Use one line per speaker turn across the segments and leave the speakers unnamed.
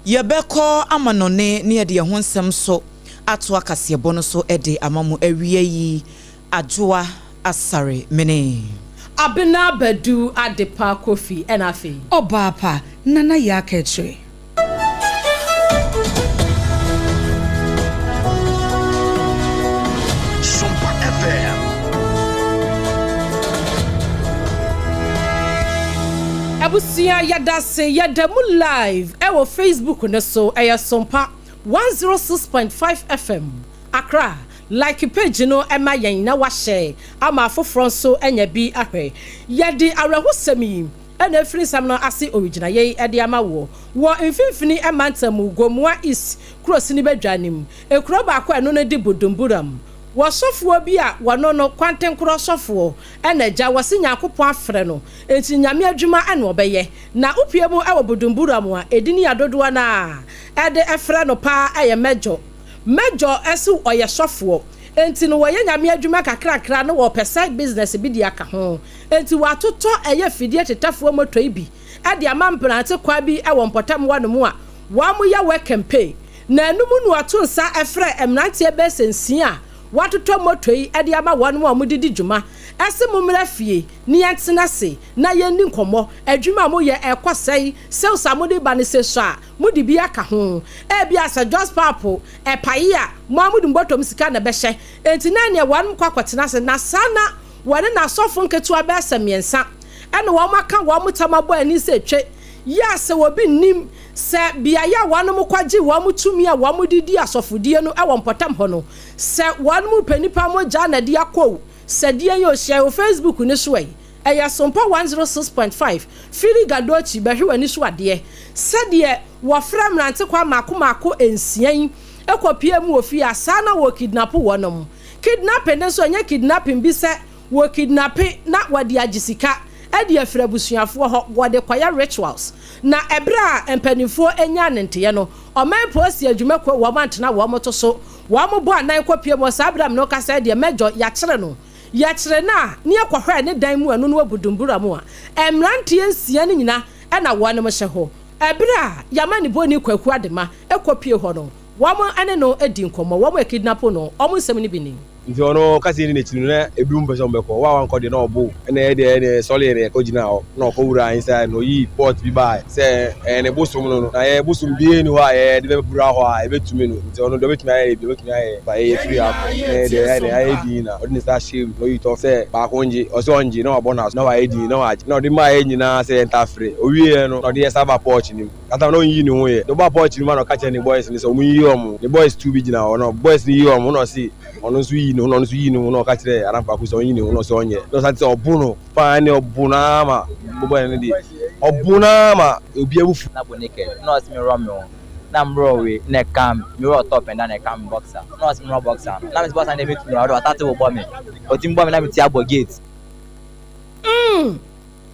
Yɛbɛkɔ amanɔne na yɛde yɛn ho nsɛm nso atoa kaseɛbɔ no so de ama mo awia yi. Adwoa Asare Mene.
Abena Badu Adepa Kofi ɛna afei.
Ɔbaa pa, Nana Yaa Kɛkyerɛ.
Sompa FM.
Abusua yɛdase yɛda mu live ɛwɔ Facebook no so ɛyɛ Sompa 106.5 FM Accra like page no ɛma yɛn na wahyɛ ama afoforɔ nso anya bi ahwɛ yɛde awerɛhosɛm yi na ɛfiri nsɛm no ase origyina yei de ama woɔ. Wɔ mfimfini mantam Gomoa East kurosini badwa no mu, ekuro baako a ɛno no de Budumburam. Wɔ sɔfoɔ bi a wɔno no kwantenkorɔ sɔfoɔ na agya wɔse Nyankopɔn afrɛ no nti Nyame adwuma na ɔbɛyɛ. Na wopue mu wɔ Budumburam a edin a dodoɔ no ara de frɛ no paa yɛ Mɛjɔ. Mɛjɔ se ɔyɛ sɔfoɔ nti no wɔyɛ Nyame adwuma kakrakra na wɔpɛ side business bi de aka ho. Enti wɔatotɔ ɛyɛ fidie tetafoɔ moto yi bi de ama mprante kwa bi wɔ mpɔtam hɔnom a wɔyɛ work and pay. Na ɛno mu na wɔto nsa frɛ mmeranteɛ bɛyɛ sɛ nsia a wɔatotɔ moto yi de ama wɔnom a wɔde di dwuma se mommra fie na yɛntena ase na yɛnni nkɔmmɔ, adwuma a moyɛ ɛrekɔ sɛn, sales a mode ba no sɛ sua a mode bi aka ho, ebia sɛ Jos Pap ɛpae a mo ara mode mo bɔtɔm sika na ɛbɛhyɛ. Enti na ɛneɛ wɔnom kɔ akɔtena ase na saa na Wɔne n'asɔfo nketewa bɛyɛ sɛ mmiɛnsa na wɔaka wɔn tam abɔ ani sɛ twe, yɛ a sɛ obi nnim sɛ beaeɛ a wɔnom kɔgye wɔn tumi a wɔn de di asɔfodie no wɔ mpɔtam hɔ no, sɛ wɔnom repɛ nnipa mogya na de akɔ o, sɛ deɛn o, hyia wɔ Facebook no so ɛ. Ɛyɛ Sompa 106.5, Fili Gadochi bɛhwe w'ani so adeɛ. Sɛdeɛ wɔfrɛ mmerantekwaa mmaako mmaako nsia yi kɔpue mu wɔ fie a, saa na wɔkidnapo wɔnom. Kidnapping no nso ɛnyɛ kidnapping bi sɛ wɔ kidnape na wɔde agye sika de afiri abusuafoɔ hɔ, wɔde kɔyɛ rituals. Na ɛberɛ a mpaninfoɔ nyaa ne nteɛ no, ɔman polisi adwumakuo wɔn antena wɔn to so, wɔn bɔ anan kɔpie mu, saa berɛ a me ne wo kasa yi deɛ Major yɛakyere no, yɛkyere no a ne yɛkɔhwɛɛ ne dan mu ɛno no wɔ Budumbura mu a, mmeranteɛ nsia no nyina na wɔnom hyɛ hɔ. Ɛberɛ a yɛamanebɔni Kwaku Adema kɔpie hɔ no, Wɔn ne no di nkɔmmɔ, wɔn a kidnapo no, wɔn nsɛm no bi ni.
Nti ɔno ɔka sɛ yɛnni n'akyi no na ebinom mpɛ sɛ wɔbɛkɔ. Wo a wankɔ deɛ na ɔbo wo. Ɛna yɛ deɛ ɛneɛ sɔre yɛ na yɛkɔ gyinaa hɔ. Na ɔkɔ wuraa inside na ɔyii pot bi baaɛ sɛ ɛyɛ ne bosom no no. Na yɛ bosom biaa nni hɔ a yɛde bɛwura hɔ a yɛbɛtumi no. Nti ɔno deɛ ɔbɛtumi ayɛ yɛ biaa ɔbɛtumi ayɛ but yɛ yɛfiri ha kɔ. Na yɛ deɛ yɛayɛ dɛn ayɛ dinn na ɔde ne nsa ahyɛ mu na ɔyi tɔ sɛ baako ngye. Ɔse ɔngye na wabɔ n'aso na wayɛ dinn na wagye. Na ɔde maa yɛ nyinaa sɛ yɛntafere. Ɔwieɛ no na ɔde yɛ san baa porch no mu. That time na ɔnyiyi ne ho yɛ. Nti ɔbaa porch no mu a na ɔka kyerɛ ne boys no sɛ ɔmo nyiyi ɔmo. Ne boys two bi gyina hɔ na boys no yiyi ɔmo na ɔse ɔno nso yi ne ho na ɔno nso yii ne ho na ɔka kyerɛɛ anamfo baako sɛ ɔnyi ne ho na ɔse ɔnyɛ. Na ɔsan te sɛ ɔbo no paa ɛne ɔbo no ara ma boy no deɛ ɔbo no ara ma obi abufu.
Na bɔ naked na ɔse me rɔ me ho na me rɔ wei na ɛka me me rɔ top and down na ɛka me boxer na ɔse me rɔ boxer no na me se boxer no deɛ mɛtumi rɔ ɔde ɔtate wo bɔ me ɔtumi bɔ me na me ti abɔ gate.
Umm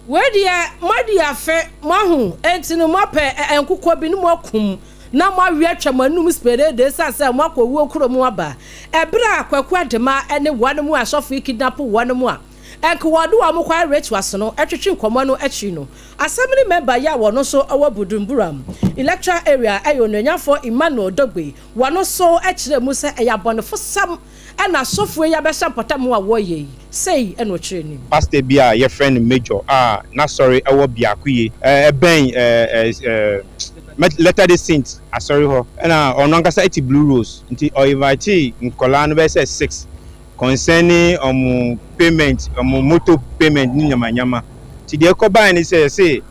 Wei deɛ moadi afe, moahu, enti no moapɛ ɛ nkokɔ bi ne moakum na moawe atwa mo anum spereede esiane sɛ moakɔ owuo kuro mu aba. Ɛberɛ a Kwaku Adema ne wɔn mu asɔfo yi kidnapo wɔn mu a ɛnka wɔde wɔn kɔayɛ rituals no twetwe nkɔmmɔ no akyiri no, Assembly member yi a wɔno nso wɔ Budumburam Electoral Area yɛ Onuonyamfoɔ Emmanuel Dogbe, wɔno nso kyerɛɛ mu sɛ ɛyɛ abɔnefosɛm na asɔfoɔ yi abɛhyɛ mpɔtam a wɔreyɛ yi, sei na ɔkyerɛ nim.
Pastor bi a wɔfrɛ no Major a n'asɔre wɔ Biakoye, ɛbɛn Latter-day Saint asɔre hɔ, ɛna ɔno ankasa te Blue Rose, nti ɔ-invitee nkwadaa no bɛyɛ sɛ six concerning wɔn payment, wɔn motor payment ne nneɛma nneɛma. Nti deɛ ɛkɔbaeɛ ne sɛ, yɛse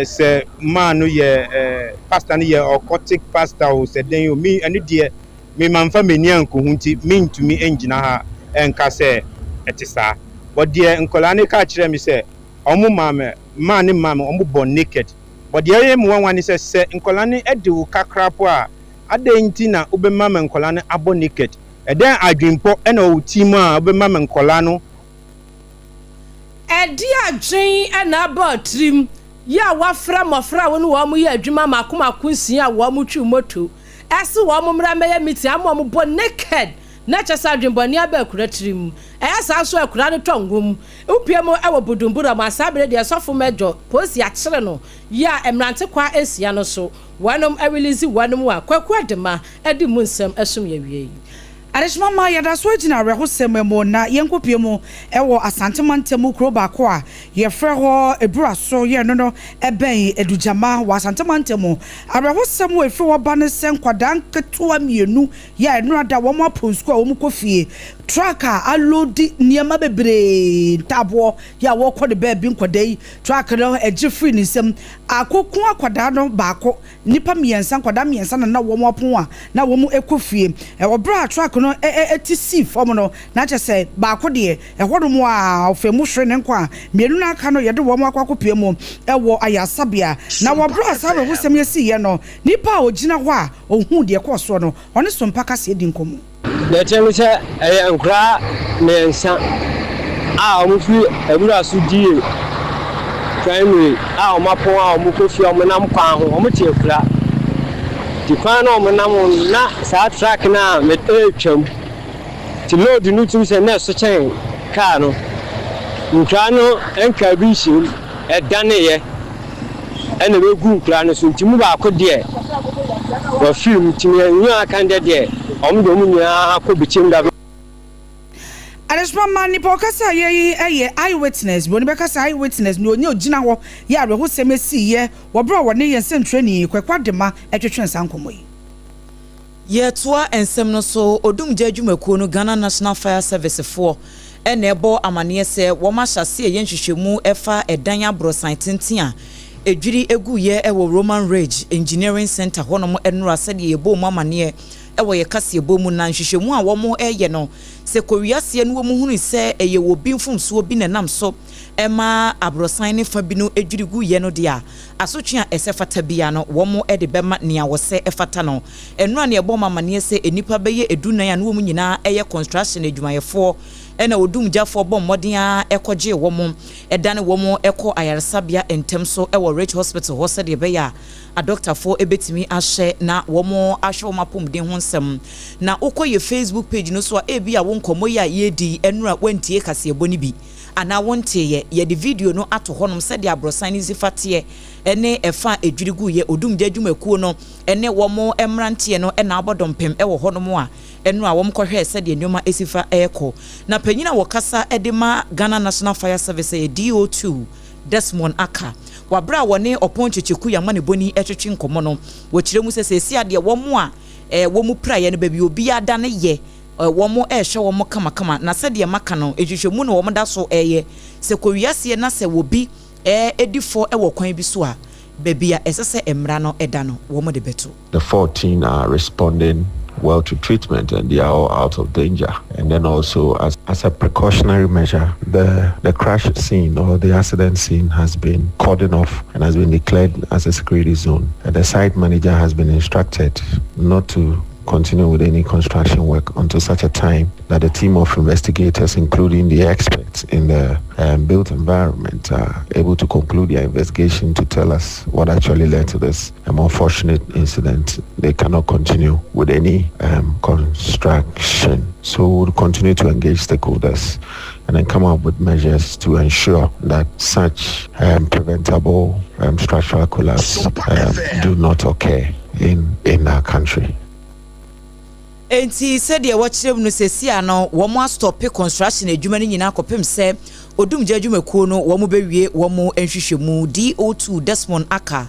sɛ man no yɛ, pastor no yɛ occultic pastor o, sɛ dɛn o, me ɛno deɛ Me mamfa m'ani ankohu nti mentumi ngyina ha nka sɛ ɛte saa. But deɛ nkwadaa no ka kyerɛɛ me sɛ wɔn maame maa ne maame wɔn bɔ naked. But deɛ ɛyɛ me nwanwa ne sɛ sɛ nkwadaa no de wo ka koraa po a adɛn nti na wobɛma ma nkwadaa no abɔ naked? Ɛdɛn adwenpɔ na ɛwɔ wo ti mu a wobɛma ma nkwadaa no.
Ɛdeɛn adwen na aba wo tirim yi a woafrɛ mmɔfra a wo ne wɔn yɛ adwuma mmaako mmaako nsia a wɔtwiw moto se wɔn mmra mmɛyɛ meeting ama wɔn bɔ naked? Na kyerɛ sɛ adwenbɔne aba akura tirim. Ɛyɛ saa nso a akura no tɔ ngum. Wopue mu wɔ Budumbura mu a saa bere deɛ sɔfo Mɛdwɔ polisi akyere no yi a mmerante kwa nsia no so wɔnom arelease wɔnom a Kwaku Adema de mu nsɛm asum yɛ awiei.
Adehyema mma yɛda so gyina awerɛhosɛm mu na yɛnkɔpue mu wɔ Asante mantam mu kuro baako a yɛfrɛ hɔ Aburaso yɛ no no bɛn Adugyama wɔ Asante mantam mu. Awerɛhosɛm a ɛfiri hɔ ba ne sɛ nkwadaa nketewa mmienu yɛ a nnora da wɔn apɔn sukuu a wɔn kɔ fie. Truck a aloadi nneɛma bebree, ntaaboɔ yɛ a wɔrekɔ ne baabi nkwadaa yi, truck no gye firi ne nsam. Akoko akwadaa no baako, nnipa mmiɛnsa, nkwadaa mmiɛnsa na na wɔn apɔn a na wɔn kɔ fie. Wɔ berɛ a truck no ti sii fam no, na kyerɛ sɛ baako deɛ ɛhɔnom a ɔfaa mu hwere ne nkwa a mmienu no aka no yɛde wɔn akɔ akɔpue mu wɔ ayaresabea. Na wɔ berɛ a saa awerɛhosɛm yi siiɛ no, nipa a ɔgyina hɔ a Ohuu deɛ ɛkɔɔ soɔ no, ɔne Sompa kaseɛ di nkɔmmɔ.
Deɛ ɛteɛ ne sɛ, ɛyɛ nkoraa mmiɛnsa a wɔfiri abura so die primary a wɔapɔn a wɔkɔ fie a wɔnam kwan ho, wɔte akura. Nti kwan no a wɔnam ho no, na saa truck no a ɛretwam. Nti load no tumi sɛ na ɛso kyɛn kaa no. Nkoraa no nkaa bi nhyiam. ɛdaneeɛ ɛna ɛbɛgu nkura no so nti mu baako deɛ wafiri mu nti mmienu a aka no deɛ deɛ wɔn de wɔn nyinaa kɔ bikyem da.
Adesoa ma nipa ɔkasa yɛ yi yɛ eye witness, broni bɛka sɛ eye witness, nea onya ogyina hɔ yɛ awerɛhosɛm esiiyɛ wɔ bere a wɔne yɛn sɛnkyerɛni Kwaku Adema twetwee saa nkɔmmɔ yi.
Yɛtoa nsɛm no so, Odumgya adwumakuo no, Ghana National Fire Service foɔ na ɛbɔ amaneɛ sɛ wɔn ahyɛ aseɛ reyɛ nhwehwɛmu ɛfa ɛdan aborosan tenten a ɛdwiri guiɛ wɔ Roman Ridge Engineering Centre hɔnom nnora sɛdeɛ yɛbɔɔ mu amaneɛ wɔ yɛ kaseɛbɔ mu. Na nhwehwɛmu a wɔn reyɛ no, sɛ kɔwiaseɛ no wɔn hunui sɛ ɛyɛ obi mfomsoɔ bi na ɛnam so ma aborosan no fa bi no dwiri guiɛ no deɛ a, asotwe a ɛsɛ fata biara no wɔn de bɛma nea wɔsɛ fata no. Ɛno a na yɛbɔ wɔn amaneɛ sɛ nnipa bɛyɛ dunan a na wɔn nyinaa yɛ construction adwumayɛfoɔ na odumgyafoɔ bɔ mmɔden ara kɔgyee wɔn dane wɔn kɔ ayaresabea ntɛm so wɔ Ridge Hospital hɔ sɛdeɛ ɛbɛyɛ a adɔktafoɔ bɛtumi ahwɛ na wɔn ahwɛ wɔn apɔmuden ho nsɛm. Na wokɔ yɛ Facebook page no so a ebia wo nkɔmmɔ yi a yɛredi yi ɛnora woantie kaseɛbɔ no bi anaa wonteeɛ. Yɛde video no ato hɔnom sɛdeɛ aborɔsan no si fa teɛ ne ɛfa a ɛdwiri guiɛ, odumgya adwumakuo no ne wɔn mmeranteɛ no na abɔ dɔmpem wɔ hɔnom a ɛno a wɔkɔhwɛɛ sɛdeɛ nneɛma si fa rekɔ. Na panyin a wɔkasa de ma Ghana National Fire Service ɛyɛ DO2 Desmond Akah wɔ aberɛ a wɔne Ɔpɔn Kyekyeku Yamanebɔni retwetwe nkɔmmɔ no, wɔkyerɛ mu sɛ seesei adeɛ wɔn a wɔn piraeɛ no baabi obiara da no yɛ wɔn rehwɛ wɔn kamakama na sɛdeɛ maka no nhwehwɛmu na wɔn da so reyɛ sɛ kɔwiaseɛ na sɛ wɔbi di fɔ wɔ kwan bi so a, baabi a ɛsɛ sɛ mmara no da no, wɔde bɛto.
The 14 are responding well to treatment and they are all out of danger. And then also as, as a precautionary measure, the, the crash scene or the accident scene has been cordoned off and has been declared as a security zone. And the site manager has been instructed not to continue with any construction work until such a time that a team of investigators, including the experts in the um, built environment, are able to conclude their investigation to tell us what actually led to this um, unfortunate incident. They cannot continue with any um, construction. So we'll continue to engage stakeholders and then come up with measures to ensure that such um, preventable um, structural collapse um, do not occur in, in our country.
Enti sɛdeɛ wɔkyerɛ mu no seesei a no wɔn astɔpe construction adwuma no nyinaa kɔpem sɛ odumgya adwumakuo no wɔn bɛwie wɔn nhwehwɛmu. DO2 Desmond Akah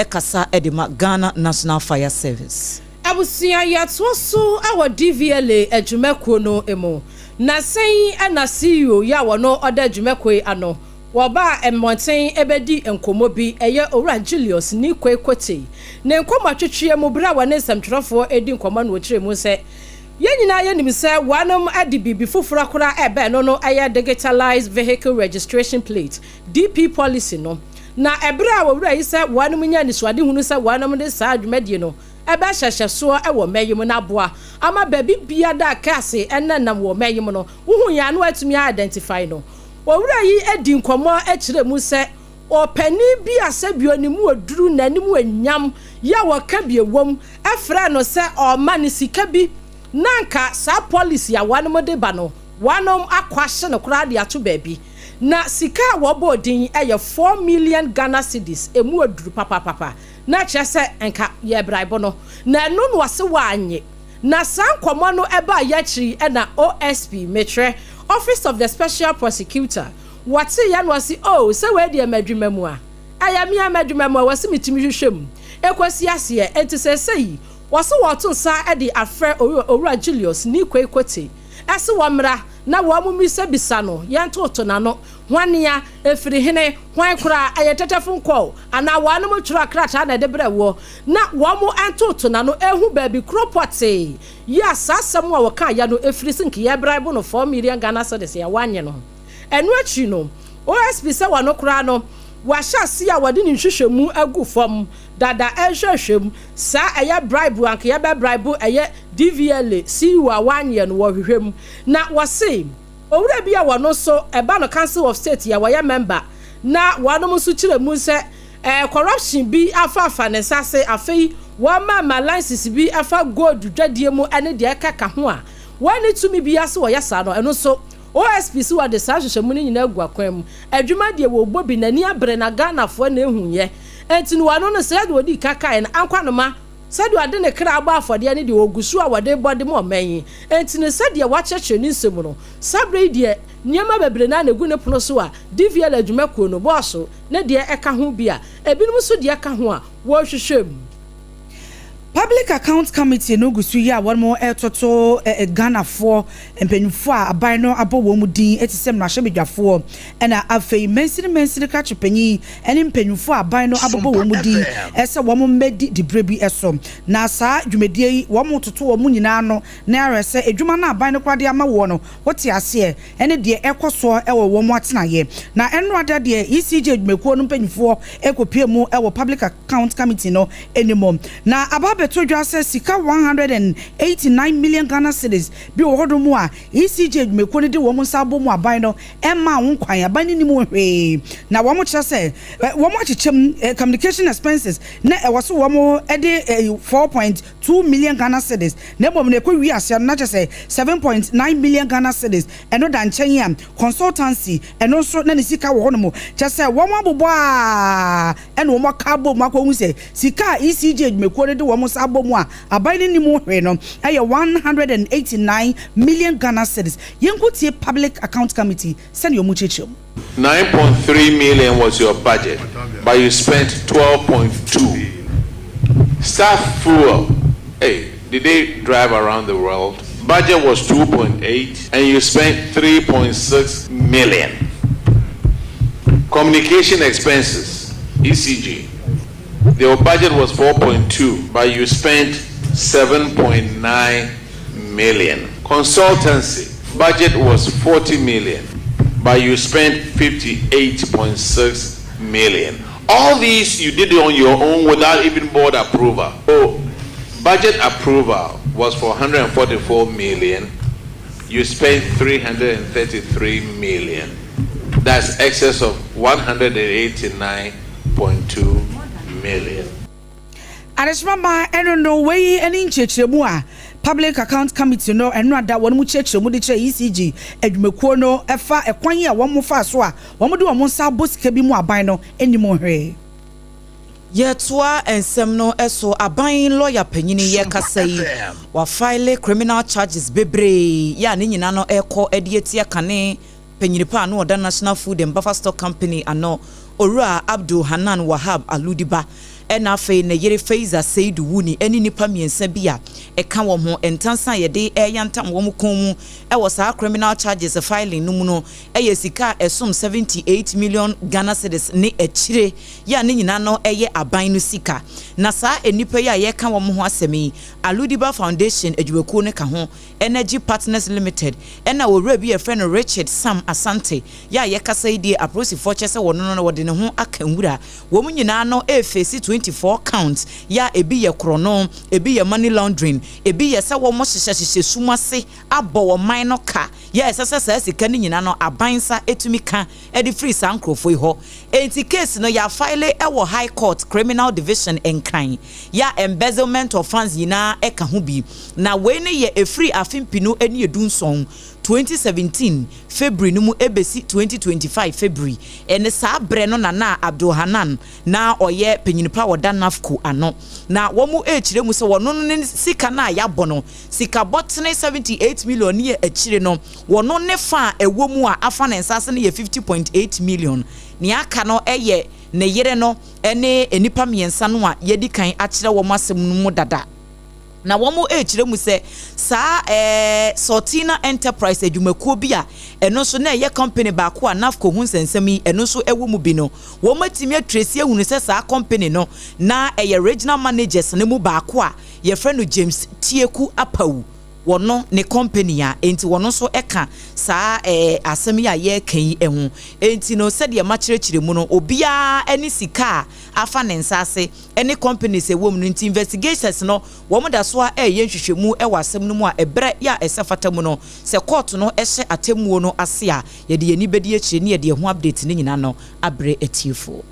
kasa de ma Ghana National Fire Service.
Abusua yɛtoa so wɔ DVLA adwumakuo no mu. Na sɛn na CEO yi a wɔno ɔda adwumakuo yi ano Wɔbaa mmɔnten bɛdii nkɔmmɔ bi, ɛyɛ Owura Julius Nikoi Kotey ne nkɔmmɔtwetweɛ mu berɛ a wɔne nsɛmtwerɛfoɔ redi nkɔmmɔ no ɔkyerɛɛ mu sɛ, Yɛn nyinaa yɛnim sɛ wɔnom de biribi foforɔ koraa reba ɛno no ɛyɛ Digitalised Vehicle Registration Plate, DP Policy, no. Na ɛberɛ a owura yi sɛ wɔnom nya anisoadehunu sɛ wɔnom de saa dwumadie no bɛhyɛhyɛ soɔ wɔ ɔman yi mu na aboa ama baabi biada a cars nenam wɔ ɔman yi mu no wohu yɛn a na wɔatumi a identify no. Owura yi dii nkɔmmɔ kyerɛɛ mu sɛ ɔpanin bi a sɛbio ne mu aduru na ne mu anyam yɛ a wɔka bi wom frɛɛ no sɛ ɔmma no sika bi. na anka saa policy a wɔnom de ba no wɔnom akɔ ahye no koraa de ato baabi. Na sika a wɔbɔɔ din yɛ 4 million Ghana cedis, emu aduru papapapa, na kyerɛ sɛ nka yɛ bribe no, na ɛno na wɔse wɔanye. Na saa nkɔmmɔ no ɛbaa yɛakyiri ɛna OSP, metwerɛ Office of the Special Prosecutor, wɔte yɛ no, wɔse, "Oh, sɛ wei deɛ m'adwuma mu a ɛyɛ mmea m'adwuma mu a wɔse metumi hwehwɛ mu ekosi aseɛ." Enti sɛ sɛyi wɔse wɔto nsa de afrɛ Owura Julius Neequaye Kotey ɛse wɔmmra na wɔn mo misabisa no, yɛntoto n'ano hwanea efiri hene hwan koraa, ɛyɛ tɛtɛfo nkɔɔ anaa wɔn twerɛ krataa na ɛde brɛ wɔ, na wɔn mo ntoto n'ano ehu baabi kuro pɔtee yi a saa asɛm a wɔka yɛ no efiri si nkeyɛ bribe no 4 million Ghana cedis yɛ wanyɛ no. Ɛno akyi no, OSP sɛ wɔn koraa no wahyɛ ase a wɔde ne nhwehwɛmu agu fam dada, ɛrehwehwɛ mu saa ɛyɛ bribe anka yɛbɛ bribe ɛyɛ DVLA CEO a wanyɛ no, wɔhwehwɛ mu. Na wɔse owura bi a wɔno nso ɛba no Council of State yɛ wɔyɛ member, na wɔnom nso kyerɛ mu sɛ corruption bi afaafa ne nsa ase. Afei wɔn ma license bi afa gold dwadie mu ɛne deɛ ɛkeka ho a wɔn ne tumi bi ase wɔyɛ saa no. Ɛno nso OSP si wɔde saa nhwehwɛmu no nyinaa agu akwan mu. Adwuma deɛ wɔbɔ bi n'ani abere na Ghanafoɔ na ehu yɛ. Nti no wɔno no sɛ yɛde wɔdi kakae no ankwanoma sɛdeɛ ɔde ne kra abɔ afɔdeɛ no deɛ ɔgu so a wɔde bɔ de ma ɔman yi. Nti no sɛdeɛ wakyerɛkyerɛ ne nsɛm no, saa yi deɛ nneɛma bebree naa na egu ne pono so a DVLA adwumakuo no bɔɔso ne deɛ ɛka ho bi a ebinom nso deɛ ɛka ho a wɔrehwehwɛ mu.
Public Account Committee no gu so yi a wɔn ɛtoto Ghanafoɔ mpanyinfoɔ a aban no abɔ wɔn mu din te sɛ mmarahyɛbadwafoɔ, ɛna afei mansini mansini krakye panyin ɛne mpanyinfoɔ a aban no abobɔ wɔn mu din ɛsɛ wɔn mmɛdi dibre bi so. Na saa dwumadie yi, wɔn toto wɔn nyinaa no na ayɛ sɛ edwuma no aban no koraa de ama wɔn no, wɔte aseɛ ɛne deɛ ɛkɔ soɔ ɛwɔ wɔn atenaeɛ. Na ɛno ada deɛ ECG adwumakuo no mpanyinfoɔ ɛkɔpie mu ɛwɔ Public Account Committee no anim na aba abɛto dwa sɛ sika 189 million Ghana cedis bi wɔ hɔnom a ECG adwumakuo no de wɔn nsa abɔ mu, aban no ɛma wɔn kwan, aban no nim hwee. Na wɔn kyerɛ sɛ wɔn akyekyɛ mu, communication expenses na ɛwɔ so wɔn de 4.2 million Ghana cedis, na mmom na ɛkɔ wi aseɛ no na kyerɛ sɛ 7.9 million Ghana cedis. Ɛno da nkyɛn a consultancy ɛno nso na ne sika wɔ hɔnom, kyerɛ sɛ wɔn abobɔ a ɛna wɔn aka abɔ mu akɔhu sɛ sika a ECG adwumakuo no de wɔn nsa abɔ mu a aban no nim hwee no ɛyɛ 189 million Ghana cedis. Yɛnko tie Public Account Committee sɛnea wɔn kyerɛkyerɛ mu.
9.3 million was your budget, but you spent 12.2. Staff fuel, hey, did they drive around the world? Budget was 2.8 and you spent 3.6 million. Communication expenses, ECG, your budget was 4.2, but you spent 7.9 million. Consultancy, budget was 40 million, but you spent 58.6 million. All these you did it on your own without even board approval. Oh, budget approval was for 144 million. You spent 333 million. That's excess of 189.2 million.
Adehyema ma ɛno no, wei ne nkyerɛkyerɛmu a Public Account Committee no ɛno ada wɔn mu kyerɛkyerɛ mu de kyerɛ ECG adwumakuo no ɛfa ɛkwan a wɔn fa so a wɔn de wɔn nsa abɔ sika bi mu, aban no anim hwee.
Yɛtoa nsɛm no so. Aban lɔya panyini yɛ kasa yi, wafile criminal charges bebree yɛ a ne nyinaa no ɛkɔ de atia kane panyini pa a no ɔda National Food and Buffer Stock Company ano, Owura Abdul Hanan Wahab Aludiba, ɛna afei ne yere Faiza Seidu Wuni, ɛne nipa mmiɛnsa bi a ɛka wɔn ho. Ntansa a yɛde ɛyantam wɔn kɔn mu ɛwɔ saa criminal charges filing no mu no ɛyɛ sika a ɛsom 78 million Ghana cedis ne akyire yɛ a ne nyinaa no ɛyɛ aban no sika. Na saa nnipa yi a yɛka wɔn ho asɛm yi, Aludiba Foundation adwumakuo no ka ho, Energy Partners Limited, ɛna owura bi yɛfrɛ no Richard Sam Asante yɛ a yɛkasa yi deɛ apolisifoɔ kyɛ sɛ wɔn no wɔde ne ho aka nwura. Wɔn nyinaa no ɛfesi. 24 counts yɛ a ebi yɛ korɔno, ebi yɛ money laundering, ebi yɛ sɛ wɔn hyehyɛhyehyɛ sum ase abɔ wɔn man no ka yɛ ɛsɛ sɛ saa sika no nyinaa no aban nsa etumi ka ɛde firi saa nkurɔfoɔ yi hɔ. Enti case no yɛafile ɛwɔ High Court, Criminal Division, Nkran, yɛ embezzlement of funds nyinaa ɛka ho bi. Na wei no yɛ efiri afe 2017 2017 February no mu ebesi 2025 February. Ɛne saa berɛ no Nana Abdul Hanan na ɔyɛ panyinipa a wɔda NAFCO ano, na wɔn rekyerɛ mu sɛ wɔn no ne sika no a yɛabɔ no sika bɔtene 78 million ne yɛ akyire no, wɔn ne fa a ɛwɔ mu a afa ne nsa ase no yɛ 50.8 million. Nea aka no yɛ ne yere no ne nnipa mmiɛnsa no a yɛdi kan akyerɛ wɔn asɛm no mu dada. Na wɔn rekyerɛ mu sɛ saa Sortina Enterprise adwumakuo bi a ɛno nso na ɛyɛ company baako a NAFCO ho nsɛnsɛm yi ɛno nso ɛwɔ mu bi no, wɔn atumi atrace ahunu sɛ saa company no na ɛyɛ regional managers no mu baako a yɛfrɛ no James Tieku Apawu, wɔno ne company a enti wɔno nso ɛka saa asɛm yi a yɛreka yi ho. Enti no, sɛdeɛ makyerɛkyerɛ mu no, obiara ne sika a afa ne nsa ase ne companies ɛwɔ mu no. Nti investigations no, wɔn da so a ɛreyɛ nhwehwɛmu wɔ asɛm no mu a ɛbrɛ yɛ a ɛsɛ fata mu no, sɛ court no ɛhyɛ atemmuo no ase a, yɛde yɛn ani bɛdi akyire ne yɛde ɛho update no nyinaa no abrɛ atiefoɔ.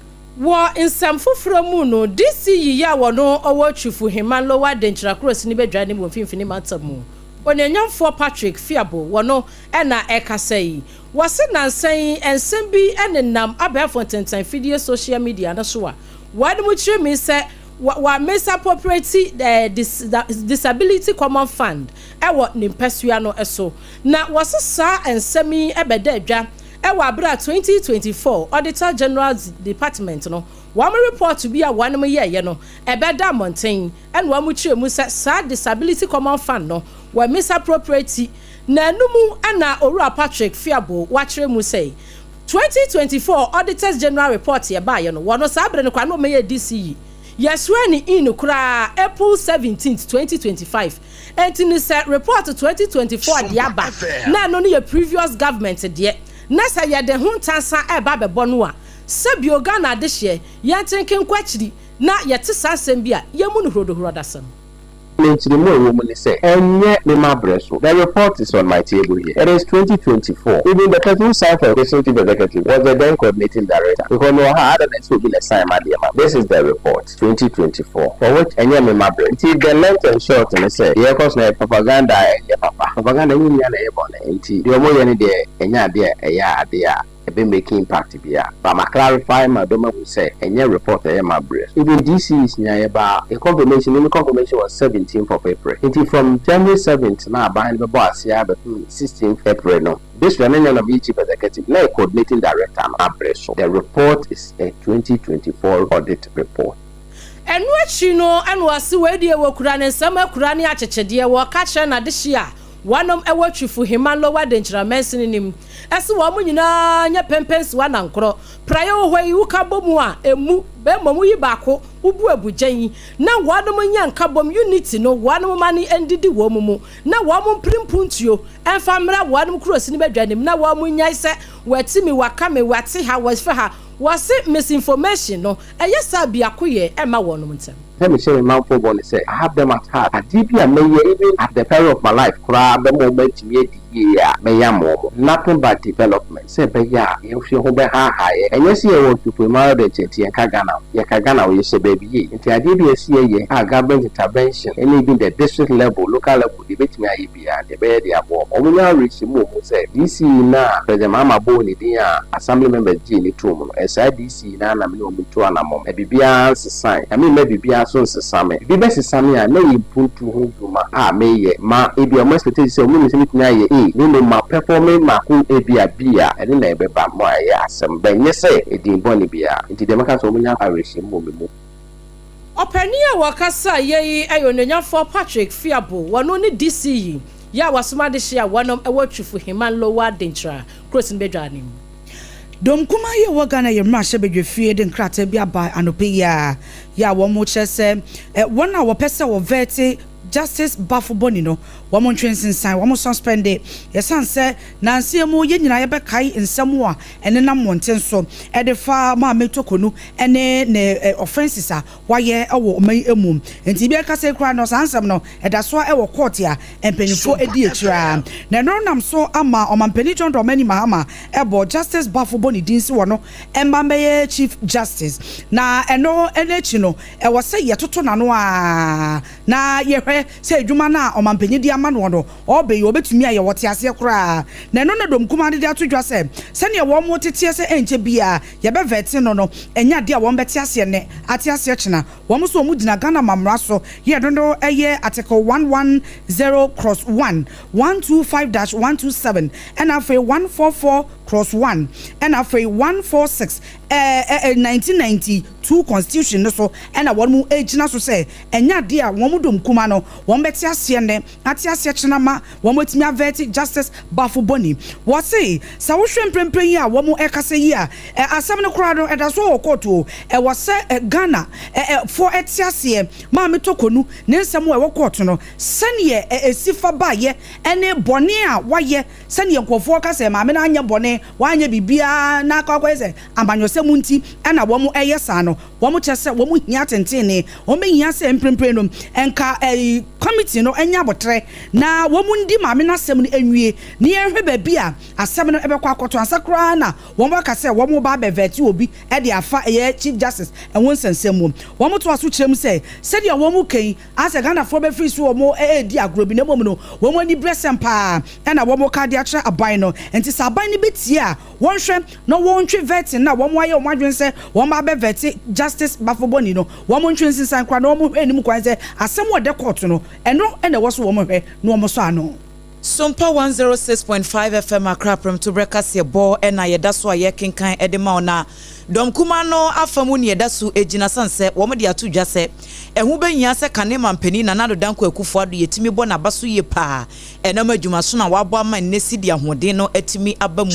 Wɔ nsɛm foforɔ mu no, DCE yi a wɔno ɔwɔ Twifo Hema Lower Denkyira Kurosi ne badwa ne wɔ Mfimfini Mantam mu, Onuonyamfoɔ Patrick Fiabo, wɔno ɛna ɛkasa yi. Wɔse nansa yi nsɛm bi nenam abɛɛfo ntentan fidie social media no so a wɔn mu kyerɛ mi sɛ wa misappropriate Disability Common Fund ɛwɔ ne mpɛsua no so. Na wɔse saa nsɛm yi ɛbɛda adwa ɛwɔ abere a 2024 Auditor General Department no wɔn report bi a wɔn yɛɛyɛ no ɛbɛda mmɔnten, ɛna wɔn kyerɛ mu sɛ saa Disability Common Fund no wɔ misappropriate. Na ɛnum ɛna Owura Patrick Fiabo wakyerɛ mu sɛ 2024 Auditors General report yɛ baayɛ no, wɔn saa abere no kora na wɔn yɛ DCE, yɛsrɛ ne in koraa April 17, 2025. Nti ne sɛ report 2024 deɛ aba na ɛno no yɛ previous government deɛ, na sɛ yɛde ho ntansa ɛba abɛbɔ no a, sɛbio Ghana adehyeɛ yɛn nkenkɔ akyiri na yɛte saa asɛm bi a yɛmu no hurodohuro dasɛm.
Nkyerɛmu a ɛwɔ mu ne sɛ ɛnyɛ me ma brɛ so. The report is on my table here. It is 2024. Even the person who signed for the district chief executive was the then coordinating director, because no ha other than sɛ obi na sign ma deɛ ma. This is the report, 2024, for which ɛnyɛ me ma brɛ. Nti the length and short ne sɛ deɛ ɛkɔ so na yɛ propaganda a ɛnyɛ papa. Propaganda ɛnyɛ nyinaa na ɛyɛ bɔne. Nti deɛ ɔmo yɛ no deɛ, ɛnyɛ adeɛ a ɛyɛ adeɛ a ɛbɛ make impact bia, but ma clarify ma dɔm ahu sɛ ɛnyɛ report ɛyɛ ma brɛ. Even DCs nya yɛ ba a confirmation ne confirmation was 17th of April. Nti from January 7th na aban no bɛbɔ ase abɛpem 16th April no, this one ɛnyɛ na mi chief executive na yɛ coordinating director no abrɛ so. The report is a 2024 audit report.
Ɛno akyi no, ɛna ɔse wei deɛ wɔkura ne nsɛm akura ne akyekyedeɛ. Wɔka kyerɛ n'adehye a wɔnom ɛwɔ Twifo Hema Lower Denkyira mansini nim ɛsɛ wɔn nyinaa nyɛ pɛmpɛnsiwa nankorɔ praeɛ wɔ hɔ yi woka bɔ mu a emu bɛmmɔ mu yi baako wobu abugya yi na wɔnom nyɛ nka bom unity no, wɔnom ma ne ndidi wɔn mu na wɔn mpiri mpuntuo ɛmfa mmra wɔnom kurosi no bɛdwa nim na wɔn nyae sɛ wɔati mi waka mi wɔate ha wɔfɛ ha. Wɔse misinformation no ɛyɛ saa biako yɛ ɛma wɔnom ntɛm.
Sɛ mehyɛ me manfoɔ bɔ ne sɛ I have them at heart. Adeɛ bi a mɛyɛ, even at the peril of my life koraa, bɛma wɔn atumi adi yie a, mɛyɛ ama wɔn. Nothing but development sɛ ɛbɛyɛ a yɛn ho bɛhaahaa yɛ. Ɛnyɛ sɛ yɛwɔ Twifo de nkyɛn yɛnka Ghana ho, yɛka Ghana ho, yɛhyɛ baabi yie. Nti adeɛ bi a ɛsi yɛyɛ a government intervention ɛne even the district level, local level deɛ, ɛbɛtumi ayɛ biara deɛ ɛbɛyɛ de aboɔ wɔn nyɛ awerɛhyɛ mu wɔ mu sɛ DCE na President Mahama bɔɔ ne din a assembly members gyee ne tom no, ɛsaa DCE na anam ne wɔn tu anammɔm na biribiara nsesan na memma biribiara so nsesa me. Biribi bɛsesa me a, na yɛ mpuntu ho dwuma a meyɛ ma ebi a ɔmo expectation sɛ ɔmo nim sɛ metumi ayɛ A ne mmom ma performing mako ebi a B a ɛne na ɛbɛba mo a ɛyɛ asɛm bɛnyɛ sɛ edin bɔne biara. Nti deɛ mɛka sɛ ɔmo nya awerɛhyɛ mu wɔ me mu.
Ɔpanin a wɔkasa yɛ yi ɛyɛ Onuonyamfoɔ Patrick Fiabo, wɔno ne DCE yɛ a wasoma adehye a wɔnom ɛwɔ Twifo Hema Lower Denkyira kurosi no bɛdwa anim.
Dɔm kuma yi a ɛwɔ Ghana yɛ mmarahyɛ badwafie de nkrataa bi aba anɔpɛ yi a yɛ a wɔn kyerɛ sɛ wɔn a wɔpɛ sɛ wɔvet. Justice Baffoe-Bonnie no wɔn ntwe nsensan, wɔn sɔspɛnde, ɛsiane sɛ nansa mu yɛn nyinaa yɛbɛkae nsɛm a ɛnenam mmɔnten so de fa Maame Torkornoo ne ne offences a wayɛ wɔ ɔman yi mu. Nti bi ɛka sɛ koraa no saa nsɛm no ɛda so wɔ court a mpanyinfoɔ di akyire a na ɛno nam so ama ɔmampanin John Dramani Mahama ɛbɔ Justice Baffoe-Bonnie din si wɔ no ɛma mbɛyɛ Chief Justice. Na ɛno ɛno akyi no, ɛwɔ sɛ yɛtoto n'ano a na yɛhwɛ sɛ adwuma no a ɔmampanyin de ama no no ɔbɛ yi ɔbɛtumi ayɛ, wɔte aseɛ koraa. Na ɛno na dɔm kumaa de ato dwa sɛ sɛnea wɔn mo teteɛ sɛ ɛnkyɛ bia yɛbɛ vet no no, ɛnyɛ adeɛ a wɔn bɛte aseɛ nɛ ate aseɛ kyena. Wɔn nso wɔn gyina Ghana mamra so yɛ no no ɛyɛ Article 110 cross 1, 125-127, ɛna afei 144 cross 1, ɛna afei 146 1992 Constitution no so, ɛna wɔn mu gyina so sɛ ɛnyɛ adeɛ a wɔn dɔm kuma no wɔn bɛte aseɛ nnɛ ate aseɛ kyena ma wɔn atumi a vet Justice Baffoe-Bonnie. Wɔse sɛ wohwɛ mprempren yi a wɔn ɛkasa yi a, asɛm no koraa no ɛda so wɔ court o. Ɛwɔ sɛ Ghana ɛ ɛ foɔ ɛte aseɛ, Maame Torkornoo ne nsɛm a ɛwɔ court no, sɛneɛ esi fa baayɛ ɛne bɔne a wayɛ, sɛneɛ nkurɔfoɔ ka sɛ maame no anyɛ bɔne, wanyɛ biribiara na akɔ akɔyɛ sɛ amanyɔsɛm nti ɛna wɔn ɛyɛ saa no. Wɔn kyerɛ sɛ wɔn hia tentene, wɔn bɛhia sɛ mprempren no nka committee no ɛnyɛ abɔtrɛ na wɔn ndi maame n'asɛm no nwie ne yɛnhwɛ baabi a asɛm no ɛbɛkɔ akɔtɔ ansa koraa na wɔn aka sɛ wɔn ba abɛ vet obi ɛde afa ɛyɛ Chief Justice ɛho nsɛnsɛm mu. Wɔn to aso kyerɛ mu sɛ sɛdeɛ wɔn kɛn asɛ Ghanafoɔ bɛfiri so wɔn ɛredi agorɔ bi, na mmom no wɔn ani brɛ sɛm paa ɛna wɔn ka de akyerɛ aban no. Nti sɛ aban no bɛtie a, wɔnhwɛ na wɔntwe vetting na wɔn ayɛ wɔn adwene sɛ wɔn abɛ vet Justice Baffoe-Bonnie no, wɔn ntwe nsensan koraa na wɔn hwɛ anim kwan sɛ asɛm wɔ dɛ court no, ɛno ɛna ɛwɔ so wɔn hwɛ na wɔn sɔ ano.
Sompa 106.5 FM Accra prɛmtoberɛ kaseɛ bɔ ɛna yɛda so a yɛkenkan ɛde ma wo. Na dɔm kuma no afa mu ne yɛda so gyina sane sɛ wɔn de ato dwa sɛ ɛho bɛhia sɛ kane mampanin Nana Addo Dankwa Akufo Addo yɛtumi bɔ n'aba so yie paa ɛnam adwumaso na wabɔ ama nnɛ sidi ahoɔden no atumi aba mu.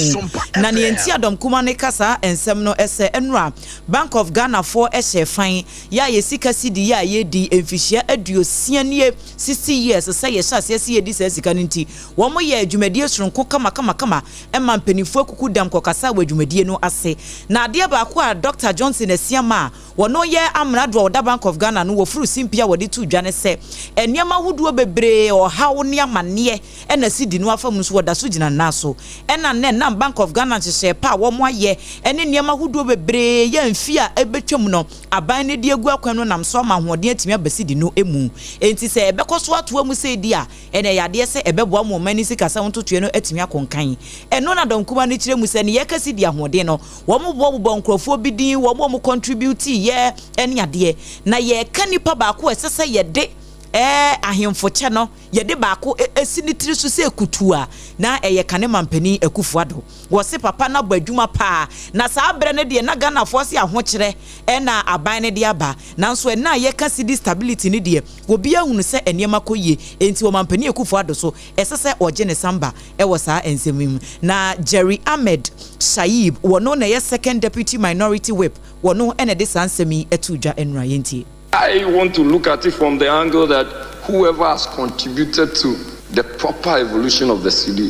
Na neɛ nti a dɔm kuma no ka saa nsɛm no ɛsɛ ɛnora Bank of Ghana foɔ ɛhyɛ fan yɛ a yɛsika sidi yɛ a yɛdi mfihyia 60 nie, 60 years, sɛ yɛhyɛ aseɛ sɛ yɛdi saa sika no nti wɔn yɛ dwumadie soronko kamakamakama ɛma mpanimfoɔ akuku dam kɔkasa wɔ dwumadie no ase. Na adeɛ baako a Dr Johnson Asiama a wɔno yɛ amrado a ɔda Bank of Ghana no wɔfuru simpia a wɔde to dwa ne sɛ nneɛma ahodoɔ bebree, ɔhaw ne amanneɛ ɛna sidi no afa mu nso wɔda so gyina nnan so, ɛna nnɛ nam Bank of Ghana nhyehyɛe pa a wɔn ayɛ ɛne nneɛma ahodoɔ bebree yɛ mfi a ɛbɛtwam no aban no de agu akwan no nam so ama ahoɔden atumi aba sidi no mu. Enti sɛ ɛbɛkɔ so atoa mu sɛ di a, ɛna ɛyɛ adeɛ sɛ ɛbɛboa ma ɔman ne sikasɛm ntotoeɛ no atumi akɔnkan. Ɛno na dɔm kuma no kyerɛ mu sɛ ne yɛka sidi ahoɔden no, wɔn bobɔbobɔ nkurɔfoɔ bi din, wɔn a wɔn contribute yɛ ɛne adeɛ, na yɛka nipa baako a ɛsɛ sɛ yɛde ahemfo kyɛ no, yɛde baako esi ne tiri so sɛ kutu a na ɛyɛ kane mampanin Akufo Addo. Wɔse papa no abɔ adwuma paa, na saa berɛ no deɛ na Ghanafoɔ se ahokyerɛ ɛna aban no de aba, nanso ɛna a yɛka cedi stability no deɛ, obiara hunu sɛ nneɛma kɔ yie. Enti ɔmampanin Akufo Addo so ɛsɛ sɛ ɔgye ne samba ɛwɔ saa nsɛm yi mu. Na Jerry Ahmed Shaib, wɔno na ɛyɛ second deputy minority whip, wɔno ɛna de saa nsɛm yi ɛto dwa nnura. Yɛntie.
I want to look at it from the angle that whoever has contributed to the proper evolution of the cedi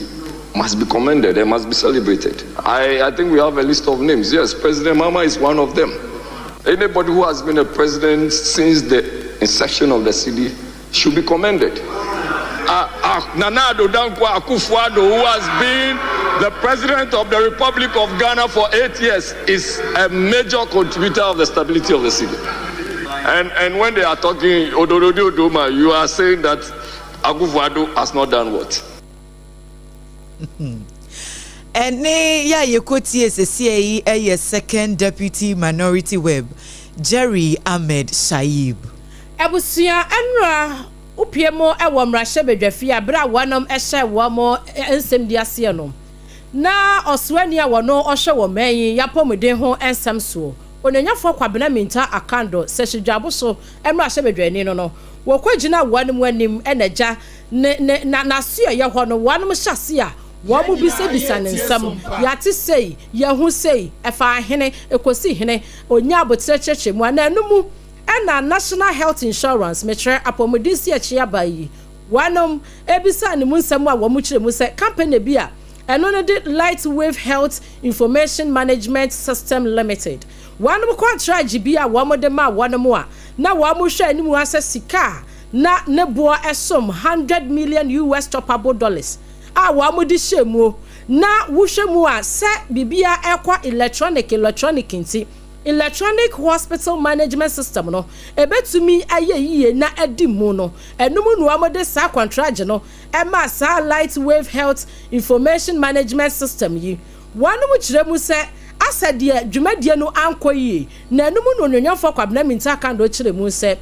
must be commended and must be celebrated. I think we have a list of names. Yes, President Mahama is one of them. Anybody who has been a president since the inception of the cedi should be commended. Nana Addo Dankwa Akufo-Addo, who has been the president of the Republic of Ghana for 8 years, is a major contributor of the stability of the cedi. And when they are talking Odorodi Odoma, you are saying that Akufo-Addo has not done what?
Ɛne yɛ a yɛkɔtie sesie yi ɛyɛ second deputy minority whip Jerry Ahmed Shaib.
Abusua, ɛnura wopie mu ɛwɔ mmarahyɛbadwafie a bere a wɔnom ɛhyɛ wɔn nsɛm di aseɛ no, na ɔsoani a wɔno ɔhwɛ wɔ man yi yapɔmuden ho nsɛm soɔ, Onyanyafoɔ Kwabena Mintah Akandoh, sɛ hyedwabo so mmarahyɛbadwani no wɔkɔ gyina wɔn anim ɛna gya ne ne na n'aso ɛyɛ hɔ no, wɔnom hyɛ ase a wɔn mo bisabisa ne nsɛm. Yɛate sei, yɛho sei, ɛfa ahene ekosi hene onya abotire kyerɛkyerɛ mu ana ɛno mu. Ɛna National Health Insurance, mekyerɛ apɔmuden si akyi aba yi, wɔnom ebisaa ne mu nsɛm a wɔn kyerɛ mu sɛ company bi a ɛno no de Lightwave Health Information Management System Limited, wɔnom contract bi a wɔn de ma wɔnom a na wɔn hwɛ anim asɛ sika a na ne boɔ ɛsom US$100 million choppable dollars a wɔn de hyɛ mu, na wohwɛ mu a sɛ biribia ɛkɔ electronic nti electronic hospital management system no ebetumi ayɛ yie na ɛdi mu no, ɛnum na wɔn de saa contract no ɛma saa Lightwave Health Information Management System yi. Wɔn mu kyerɛ mu sɛ asɛ deɛ dwumadie no ankɔ yie, na ɛnum na Onuonyamfoɔ Kwabena Mintah Akandoh kyerɛ mu sɛ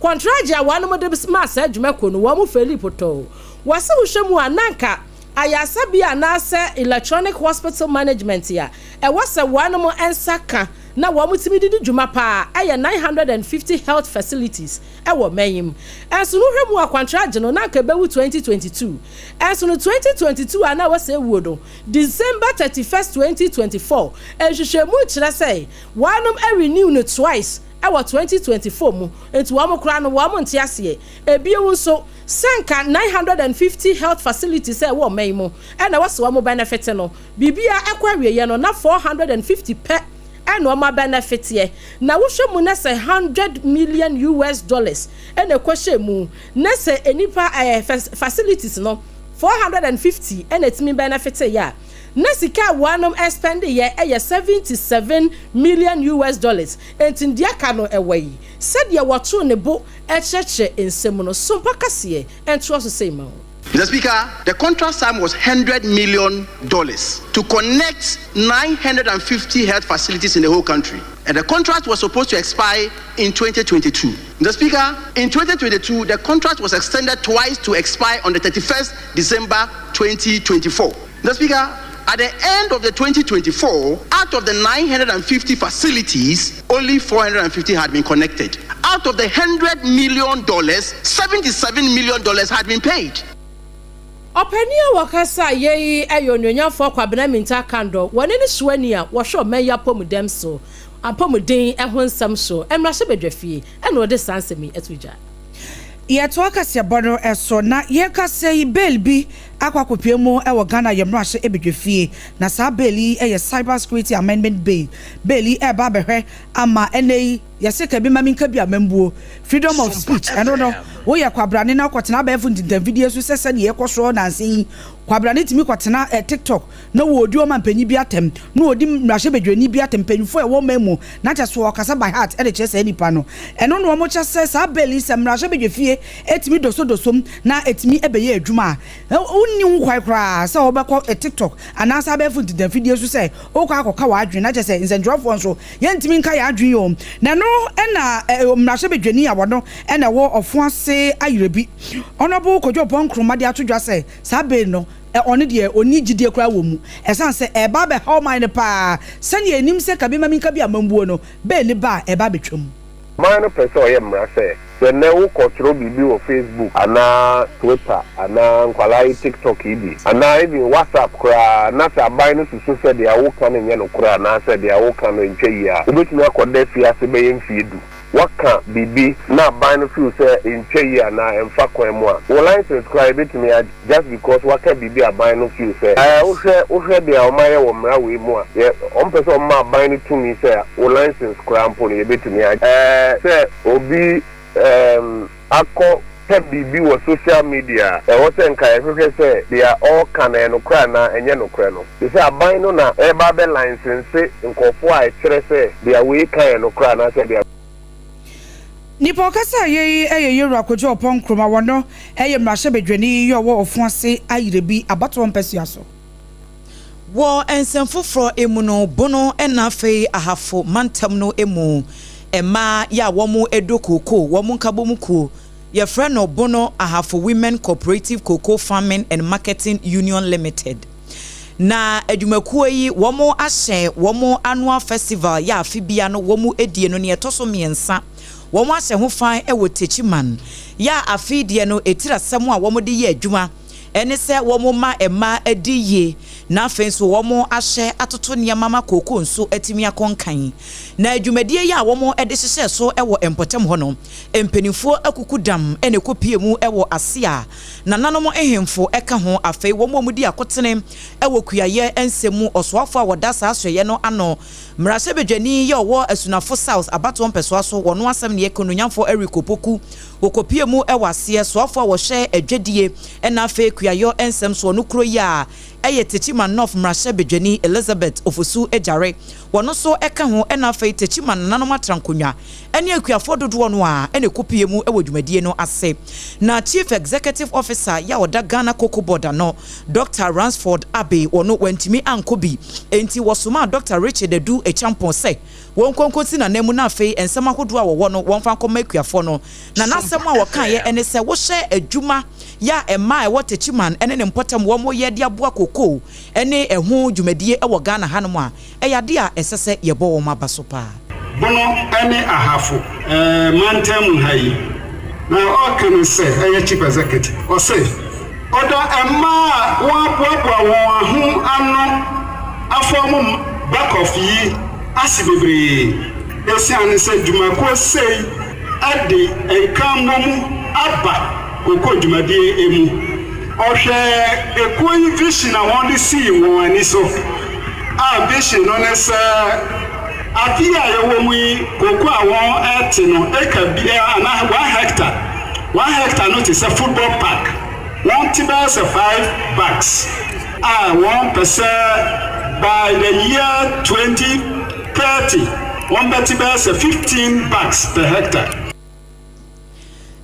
contract a wɔn de ma saa dwumakuo no, wɔn fail potɔɔ. Wɔsɛ wohwɛ mu a nanka ayasabea anaasɛ electronic hospital management a ɛwɔ sɛ wɔn nsa ka na wɔn tumi didi dwuma paa ɛyɛ 950 health facilities ɛwɔ mɛnyim. Ɛnso no hwɛ mu a contract no nanka ɛbɛwu 2022, ɛnso no 2022 a na wɔsɛ ewuo no December 31st 2024. Nhwehwɛmu kyerɛ sɛ wɔn renew no twice ɛwɔ 2024 mu, nti wɔn koraa no wɔn nte aseɛ. Ebien nso sɛnka 950 health facilities ɛwɔ ɔman yi mu ɛna wɔsɛ wɔn benefit no, biribia ɛkɔ awieɛ no na 450 pɛ ɛna wɔn benefit yɛ. Na wohwɛ mu na sɛ US$100 million ɛna ɛkɔhyɛ mu na sɛ nipa facilities no 450 ɛna ɛtumi benefit yɛ a, na sika a wɔanom expend yɛ ɛyɛ US$77 million. Nti deɛ aka no ɛwɔ yi sɛdeɛ wɔtoo ne bo ɛkyerɛkyerɛ nsɛm no Sompa kaseɛ ɛntoa so sɛ ma wo.
Mr. Speaker, the contract sum was $100 million to connect 950 health facilities in the whole country. And the contract was supposed to expire in 2022. Mr. Speaker, in 2022, the contract was extended twice to expire on the 31st December 2024. Mr. Speaker, at the end of the 2024, out of the 950 facilities, only 450 had been connected. Out of the $100 million, $77 million had been paid.
Ɔpanin a wɔkasa yɛyi ɛyɛ Onuonyamfoɔ Kwabena Mintah Akandoh, wɔne ne soani a wɔhwɛ ɔman yi apɔmuden so, apɔmuden ɛho nsɛm so, mmarahyɛ badwa fie ɛna ɔde saa nsɛm yi ɛto gya.
Yɛto akaseɛbɔ no ɛso na yɛkasa yi, bill bi akɔ akɔpie mu ɛwɔ Ghana yɛ mmarahyɛ ebedwa fie, na saa bill yi ɛyɛ Cyber Security Amendment Bill. Bill yi ɛɛba abɛhwɛ ama ɛnɛ yi yɛsɛ kabi ma mi nka bi amambuo freedom of speech. Ɛno no woyɛ kwabrane na kɔtena abɛɛfo ntintamfidie so sɛ sɛdeɛ ɛkɔ soɔ nanse yi, kwabrane tumi kɔtena TikTok na wɔdi ɔma mpanyin bi atɛm na wɔdi mmarahyɛbadwani bi atɛm, mpanyinfoɔ a ɛwɔ ɔman mu, na kyɛ so ɔkasa by heart ɛde kyerɛ saa nipa no. Ɛno na wɔn kyɛ sɛ saa bill yi, sɛ mmarahyɛbadwa fie etumi dosodosom na etumi ɛbɛyɛ adwuma a, wonni ho kwan koraa sɛ wɔbɛkɔ TikTok anaasɛ abɛɛfo ntintamfidie so sɛ wokɔ akɔka w'adwene, na kyɛ sɛ nsɛntwerɛfoɔ nso yɛntumi nka yɛn adwene yi o. Na ɛno ɛna mmarahyɛbadwani a wɔno ɛna ɛwɔ Ɔfo Ase Ayerɛbi, Honourable Kojo Oppong Nkrumah, de ato dwa sɛ saa bill no ɔno deɛ ɔni gyidie koraa wɔ mu, ɛsan sɛ ɛba abɛha ɔman no paa sɛnea enim sɛ kabi ma mi nka bi amambuo no bill ne ba a ɛba abɛtwam.
Man no pɛ sɛ ɔyɛ mmara sɛ nnɛ wokɔtwerɛ biribi wɔ Facebook anaa Twitter anaa nkwalaa yi TikTok yi bi anaa even WhatsApp koraa, na sɛ aban no susu sɛ deɛ woka no nyɛ nokorɛ anaasɛ deɛ woka no ntwa yie a, wobɛtumi akɔda fiase bɛyɛ mfie 10. Waka biribi na aban no feel sɛ ntwa yie anaa ɛmfa kwan mu a, wo license koraa yɛbɛtumi agye just because waka biribi aban no feel sɛ wohwɛ deɛ ɔmayɛ wɔ mmara wei mu a, yɛ ɔmpɛ sɛ ɔma aban no tumi sɛ wo license koraa mpo no yɛbɛtumi agye. Sɛ obi akɔ pɛ biribi wɔ social media, ɛwɔ sɛ nka yɛhwehwɛ sɛ deɛ ɔreka no ɛyɛ nokorɛ anaa ɛnyɛ nokorɛ no, te sɛ aban no na ɛreba abɛ license nkɔfoɔ a ɛkyerɛ sɛ deɛ wei ka yɛ nokorɛ anaasɛ deɛ
Nipa ɔkasa a yɛyi ɛyɛ Yɛwura Kojo Oppong Nkrumah, wɔno ɛyɛ mmarahyɛbadwani yi ɔwɔ Ɔfo Ase Ayerɛbi abatoɔ mpɛsua so.
Wɔ nsɛm foforɔ mu no, Bono ɛna afei Ahafo mantam no mu mmaa yɛ a wɔn edo kookoo, wɔn nkabom kuo yɛfrɛ no Bono Ahafo Women Cooperative Cocoa Farming and Marketing Union Limited, na adwumakuo yi wɔn ahyɛ wɔn annual festival yɛ afe bia no wɔn edie no nea ɛtɔ so mmiɛnsa, wɔn ahyɛ ho fan wɔ Techiman. Yɛ a afe deɛ no etiri asɛm a wɔn de yɛ adwuma ɛne sɛ wɔn ma mmaa adi yie. Na afei nso wɔahyɛ atoto nneɛma ma kookoo nso atumi akɔ nkan. Na dwumadie yi a wɔde hyehyɛɛ so wɔ mpɔtam hɔ no, mpanimfoɔ akuku dam na ɛkɔpuee mu wɔ ase a nananom nhemfo ka ho. Afei wɔn a wɔdi akotene wɔ kuayɛ nsɛm mu, ɔsoafoɔ a wɔda saa asoɛeɛ no ano, mmarahyɛbadwani yi a ɔwɔ Asunafo South abatoɔ mpɛsoa so, wɔn asɛm ne yɛka, Onuonyamfoɔ Eric Opoku, wɔkɔpuee mu wɔ aseɛ, soafoɔ a wɔhwɛ adwadie na afei kuayɔ nsɛm soɔ no kuro yi a ɛyɛ Techiman North mmarahyɛbadwani Elizabeth Ofosu Agyare, wɔn nso ka ho na afei Techiman nananom atrankonnwa ne akuafoɔ dodoɔ no ara na ɛkɔpue mu wɔ dwumadie no ase. Na Chief Executive Officer yɛ a ɔda Ghana Cocoa Board ano, Dɔkta Ransford Abbey, wɔno wantumi ankɔ bi, enti wɔsomaa Dɔkta Richard Adu Acheampong sɛ wɔnkɔ nkɔsi n'ananmu na afei nsɛm ahodoɔ a wɔwɔ no wɔmfa nkɔma akuafoɔ no. Na n'asɛm a ɔkaeɛ ne sɛ wohyɛ adwuma yɛ a mmaa a ɛwɔ Techiman ne ne mpɔtam wɔyɛ de aboa kokoo ne ɛho dwumadie wɔ Ghana hanom a, ɛyɛ adeɛ a ɛsɛ sɛ yɛbɔ wɔn aba so paa.
Bono ne Ahafo mantam mu ha yi na ɔka ne sɛ ɛyɛ Chief Executive. Ɔse ɔda mmaa a wɔaboaboa wɔn ho ano afɔɔmo Bacof yi ase bebree esiane sɛ dwumakuo sei de nkammɔ mu aba kokoo dwumadie mu. Ɔhwɛɛ ekuo yi vision a wɔde sii wɔn ani so a vision no ne sɛ afe yi a yɛwɔ mu yi kokoo a wɔte no acre biara anaa one hectare, one hectare no te sɛ football park, wɔte bɛyɛ sɛ five bags a wɔpɛ sɛ by the year 2030 wɔbɛte bɛyɛ sɛ 15 bags per hectare.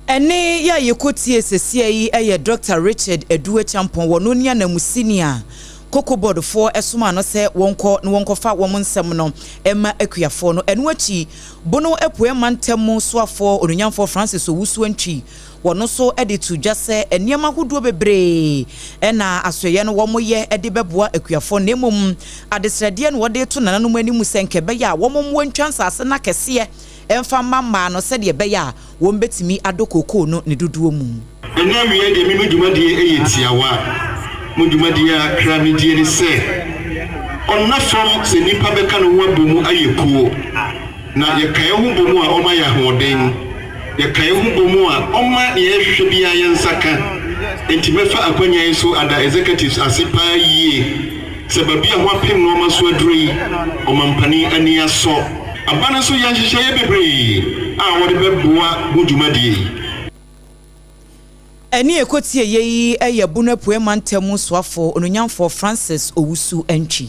Ɛnne yi a yɛkɔtie sesia yi yɛ Dɔkta Richard Adu Acheampong, wɔno ne ananmusini a Cocoa Board foɔ somaa no sɛ wɔnkɔ na wɔnkɔfa wɔn nsɛm no mma akuafoɔ no. Ɛno akyi, Bono Apueɛ Mantam mu soafoɔ Onuonyamfoɔ Francis Owusu Antwi, wɔno nso de too dwa sɛ nneɛma ahodoɔ bebree na asoɛeɛ no wɔyɛ de bɛboa akuafoɔ na mmom adesrɛdeɛ na wɔde reto nananom anim sɛ nka ɛbɛyɛ a wɔmmoa ntwa nsase no akɛseɛ mfa mma mmaa no sɛdeɛ ɛbɛyɛ a wɔbɛtumi adɔ kookoo no ne dodoɔ mu.
Ɛnnɛ awia deɛ me me dwumadie yɛ tiawa. Mo dwumadie a kra me die ne sɛ, ɔnna fam sɛ nnipa bɛka ne ho abɔ mu ayɛ kuo. Na yɛka yɛn ho bɔ mu a ɔma yɛn ahoɔden. Yɛka yɛn ho bɔ mu a ɔma nea yɛhwehwɛ biara yɛn nsa ka. Enti mɛfa akwanya yi so ada executives ase paa yie sɛ baabi a wɔapem nnoɔma so aduro yi, ɔmampanin ani asɔ. Aba no nso yɛ nhyehyɛeɛ bebree a wɔde bɛboa mo dwumadie yi.
Ɛnne a ɛkɔtieeɛ yi yɛ Bono Apueɛ Mantam mu soafoɔ Onuonyamfoɔ Francis Owusu Antwi.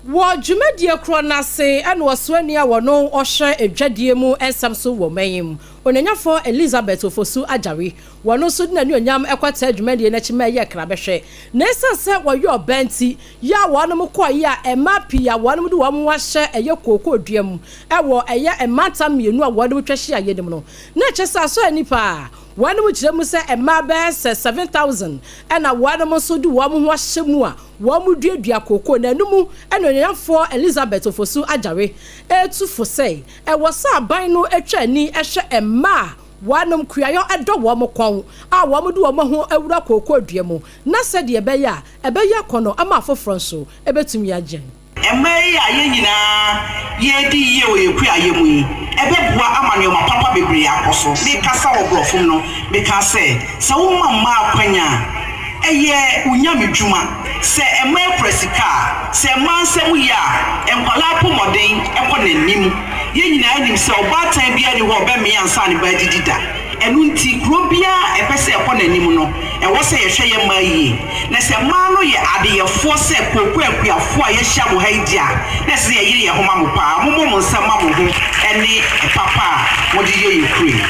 Wɔ dwumadie korɔ no ase na ɔsoani a ɔno ɔhwɛ adwadie mu nsɛm so wɔ ɔman yi mu, Onuonyamfoɔ Elizabeth Ofosu Agyare, wɔno nso de n'anuonyam kɔtaa dwumadie no akyi ma ɛyɛɛ krabɛhwɛ. Na ɛsiane sɛ wɔyɛ ɔbaa nti, Yɛ a wɔnom kɔɔ yɛ a mmaa pii a wɔnom de wɔn ho ahyɛ ɛyɛ kookoo dua mu wɔ ɛyɛ mmantam mmienu a wɔnom twa hyia yɛ no mu no, na ɛkyerɛ sɛ asɔre nnipa a wɔnom kyerɛ mu sɛ mmaa bɛyɛ sɛ 7,000 na wɔnom nso de wɔn ho ahyɛ mu a wɔn duadua kookoo na ɛno mu na Onuonyamfoɔ Elizabeth Ofosu Agyare retu fo sɛ ɛwɔ sɛ aban no twa ani hwɛ mmaa a wɔnom kuayɔ dɔ wɔn kɔn a wɔde wɔn ho awura kookoo dua mu na sɛdeɛ ɛbɛyɛ a ɛbɛyɛ akɔnnɔ ama afoforɔ nso bɛtumi agye.
Mmerɛ yi a yɛn nyinaa yɛredi yie wɔ yɛn kuayɛ mu yi, ɛbɛboa ama nneɛma papa bebree akɔ so. Mekasa wɔ borɔfo mu no, mekaa sɛ, sɛ woma mmaa akwanya a, ɛyɛ wo Nyame dwuma. Sɛ mmaa kura sika a, sɛ mmaa nsa mu yɛ a, nkwadaa apɔmɔden kɔ n'anim. Yɛn nyinaa nim sɛ ɔbaatan biara nni hɔ a ɔbɛmee ansa ne ba adidi da. Ɛno nti, kuro biara a ɛpɛ sɛ ɛkɔ n'anim no, ɛwɔ sɛ yɛhwɛ yɛn mmaa yie. Na sɛ mmaa no yɛ adeyɛfoɔ sɛ kooko akuafoɔ a yɛahyia mo ha yi deɛ a, na ɛsɛ sɛ yɛyere yɛn ho ma mo pa ara. Mommɔ mo nsam mma mo ho ne papa a mode yɛ yɛn kuro yi.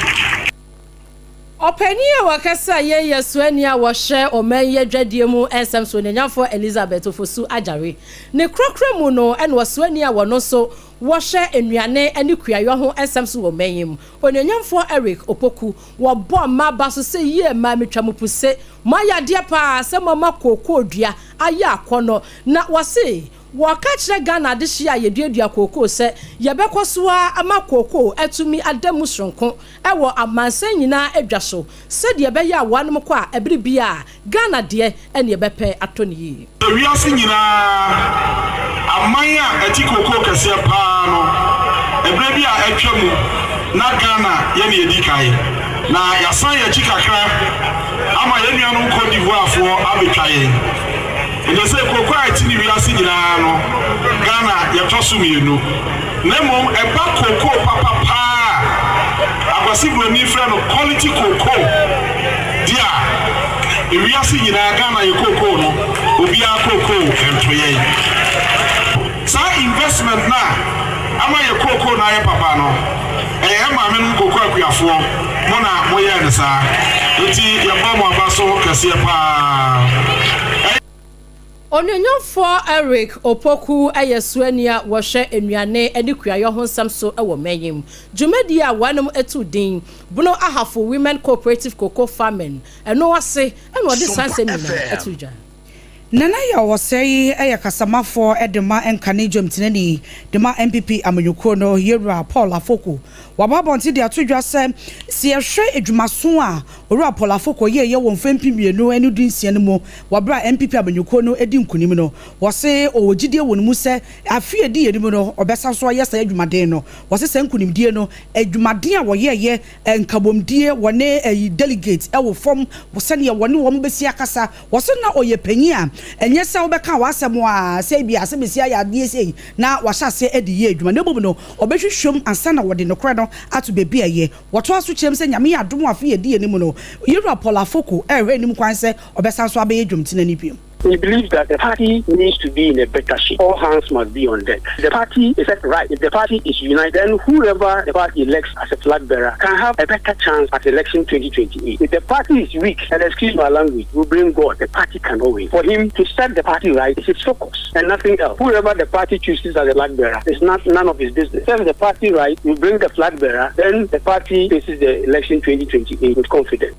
Ɔpanin a wakasa yei yɛ suani a wɔhwɛ ɔman yi adwadie mu nsɛm so, Onuonyamfoɔ Elizabeth Ofosu Agyare. Ne korakora mu no na ɔsuani a wɔno nso wɔhwɛ nnuane ne kuayɔ ho nsɛm so wɔ ɔman yi mu, Onuonyamfoɔ Eric Opoku. Wɔbɔɔ m'aba so sɛ yie maa metwa mo puse. Moayɛ adeɛ paa sɛ moama kookoo dua ayɛ akɔnnɔ. Na wɔse. Wɔka kyerɛ Ghana adehyeɛ a yɛduadua kookoo sɛ yɛbɛkɔ so ara ama kookoo atumi ada mu soronko wɔ amansan nyinaa dwa so sɛdeɛ ɛbɛyɛ a wɔanom kɔ a ɛbere biara Ghana deɛ ɛne ɛbɛpɛ atɔ no yie.
Wiase nyinaa aman a ɛte kookoo kɛseɛ pa ara no, ɛberɛ bi a atwa mu na Ghana yɛ nea ɛdi kan. Na yɛasan yɛn akyi kakra ama yɛn nuanom Cote d'Ivoirefoɔ abɛtwa yɛn. Ɛnɛ sɛ kooko a ɛte ne wiase nyinaa no, Ghana yɛtɔ so mienu. Na mmom ɛba kookoo papa paa a Akwasi Broni frɛ no quality cocoa deɛ a, ewiase nyinaa Ghana yɛ kookoo no, obiara kookoo nto yɛn. Saa investment no a ama yɛ kookoo no ayɛ papa no, ɛyɛ yɛn maamenom kookoo akuafoɔ, mo na moyɛɛ no saa. Enti yɛbɔ mo aba so kɛseɛ paa. Ɛyɛ.
Onuonyamfoɔ Eric Opoku yɛ suani a wɔhwɛ nnuane ne kuayɔ ho nsɛm so wɔ Manyim. Dwumadie a wɔnom too din Bono Ahafo Women Cooperative Cocoa Farming no ase na ɔde saa nsɛm nyinaa too dwa.
Nana Yaw Osei yɛ kasamafoɔ de ma nkane dwamtenani de ma NPP amanyɔkuo no, Yewura Paul Afoko. Waba abɔnten de ato dwa sɛ, sɛ yɛhwɛ adwumaso a Owura Paul Afoko yɛeɛ wɔ mfeɛ 2016 no mu wɔ berɛ a NPP amanyɔkuo no di nkunim no, wɔse ɔwɔ gyidie wɔ ne mu sɛ afe a ɛdi yɛn anim no ɔbɛsan so ayɛ saa adwumaden no. Wɔse saa nkunimdie no, adwumaden a wɔyɛeɛ, nkabomdie, wɔne ayi delegate wɔ fam, sɛdeɛ wɔne wɔn bɛsi akasa, Wɔse na ɔyɛ panyin a ɛnyɛ sɛ wobɛka w'asɛm a sɛ ebia asɛm asi ayɛ adeɛ sei na wahyɛ aseɛ de yɛ adwuma na mmom no ɔbɛhwehwɛ mu ansa na wɔde nokorɛ no ato baabi a ɛyɛ. Wɔtoa so kyerɛ mu sɛ Nyame yɛ adom a afe a ɛdi anim no Yewura Paul Afoko rehwɛ anim kwan sɛ ɔbɛsan so abɛyɛ dwomtenani bio.
He believes that the party needs to be in a better shape. All hands must be on deck. If the party is set right, if the party is united, then whoever the party elects as a flag bearer can have a better chance at election 2028. If the party is weak, and excuse my language, will bring God, the party cannot win. For him to set the party right is his focus and nothing else. Whoever the party chooses as a flag bearer is not none of his business. Set the party right, you bring the flag bearer, then the party faces the election 2028 with confidence.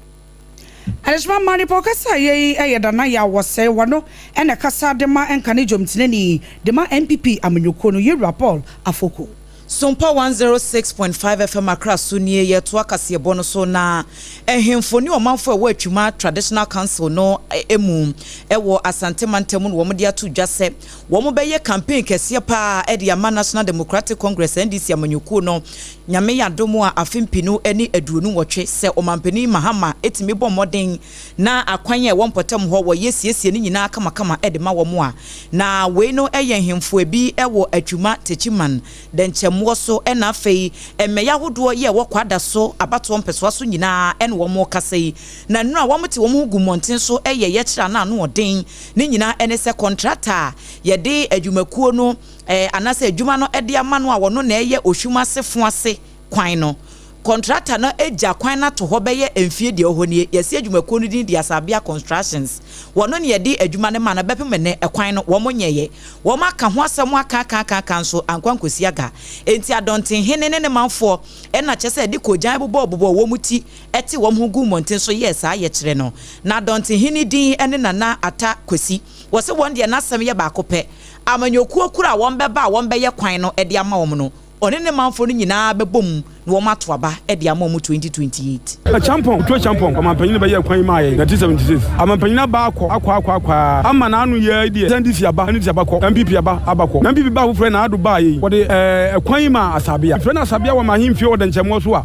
Adehyema mma nipa ɔkasa a yei yɛ Nana Yaw Osei wɔno na ɛkasa de ma nkane dwomtenani de ma NPP amanyɔkuo no Yewura Paul Afoko.
Sompa 106.5 FM Accra so nie, yɛretoa kaseɛbɔ no so na Ahemfo ne ɔmanfo a ɛwɔ Atwima Traditional Council no mu wɔ Asante mantam no wɔde ato dwa sɛ wɔbɛyɛ campaign kɛseɛ paa de ama National Democratic Congress, NDC, amanyɔkuo no Nyame yɛ adom a afe mpenu ne 28 sɛ Ɔmanpanin Mahama tumi bɔ mmɔden na akwan a ɛwɔ mpɔtam hɔ wɔyɛ siesie ne nyinaa kamakama de ma wɔn a, na wei no yɛ nhemfo ebi wɔ Atwuma, Techiman, Dɛnkyɛmmoɔ so ɛna afei mmɛyɛ ahodoɔ yi a ɛwɔ Kwadaso abatoɔ mpɛsoa so nyinaa ɛna wɔn rekasa yi. Na nnura a wɔte wɔn ho gu mmɔnten so yɛ yɛkyerɛ a na ano ɔden ne nyinaa ɛne sɛ kɔntrata a yɛde adwumakuo no anaasɛ adwuma no de ama no a ɔno na ɛyɛ ohwim ase fo ase kwan no. Kɔntrata no agya kwan no ato hɔ bɛyɛ mfie deɛ ɛwɔ hɔ nie. Yɛasi adwumakuo no din de Asabea Constructions. Wɔno na yɛde adwuma no ma no bɛpem nnɛ, ɛkwan no wɔn nyɛeɛ. Wɔn aka ho asɛm aka aka aka aka nso ankɔ ankɔsi aga. Enti Adɔntenhene ne ne manfoɔ na kyerɛ sɛ de koogyan bobɔɔ bobɔɔ wɔn ti te wɔn ho guu mmɔnten so yɛɛ saa yɛkyerɛ no. Na Adɔntenhene din ne Nana Atta Kwasi. Wɔse wɔn deɛ n'asɛm yɛ baako pɛ. Amanyɔkuo koro a wɔbɛba a wɔbɛyɛ kwan no de ama wɔn no, ɔne ne manfoɔ no nyinaa bɛbɔ mu na wɔato aba de ama wɔn 2028.
Acheampong, Otu Acheampong, ɔmanpanyin na bɛyɛɛ kwan yi maa yɛn, 1976. Amanpanyin aba akɔ, akɔ, akɔ, akɔ ara ama n'ano yi ara yi deɛ, NDC aba, NDC aba kɔ, NPP aba, aba kɔ. Na NPP baa foforɔ yi na Addo baa yɛ yi, wɔde ɛɛ kwan yi maa Asabea. Yɛfrɛ no Asabea wɔ m'ahemfie wɔ Dɛnkyɛmmoɔ so a,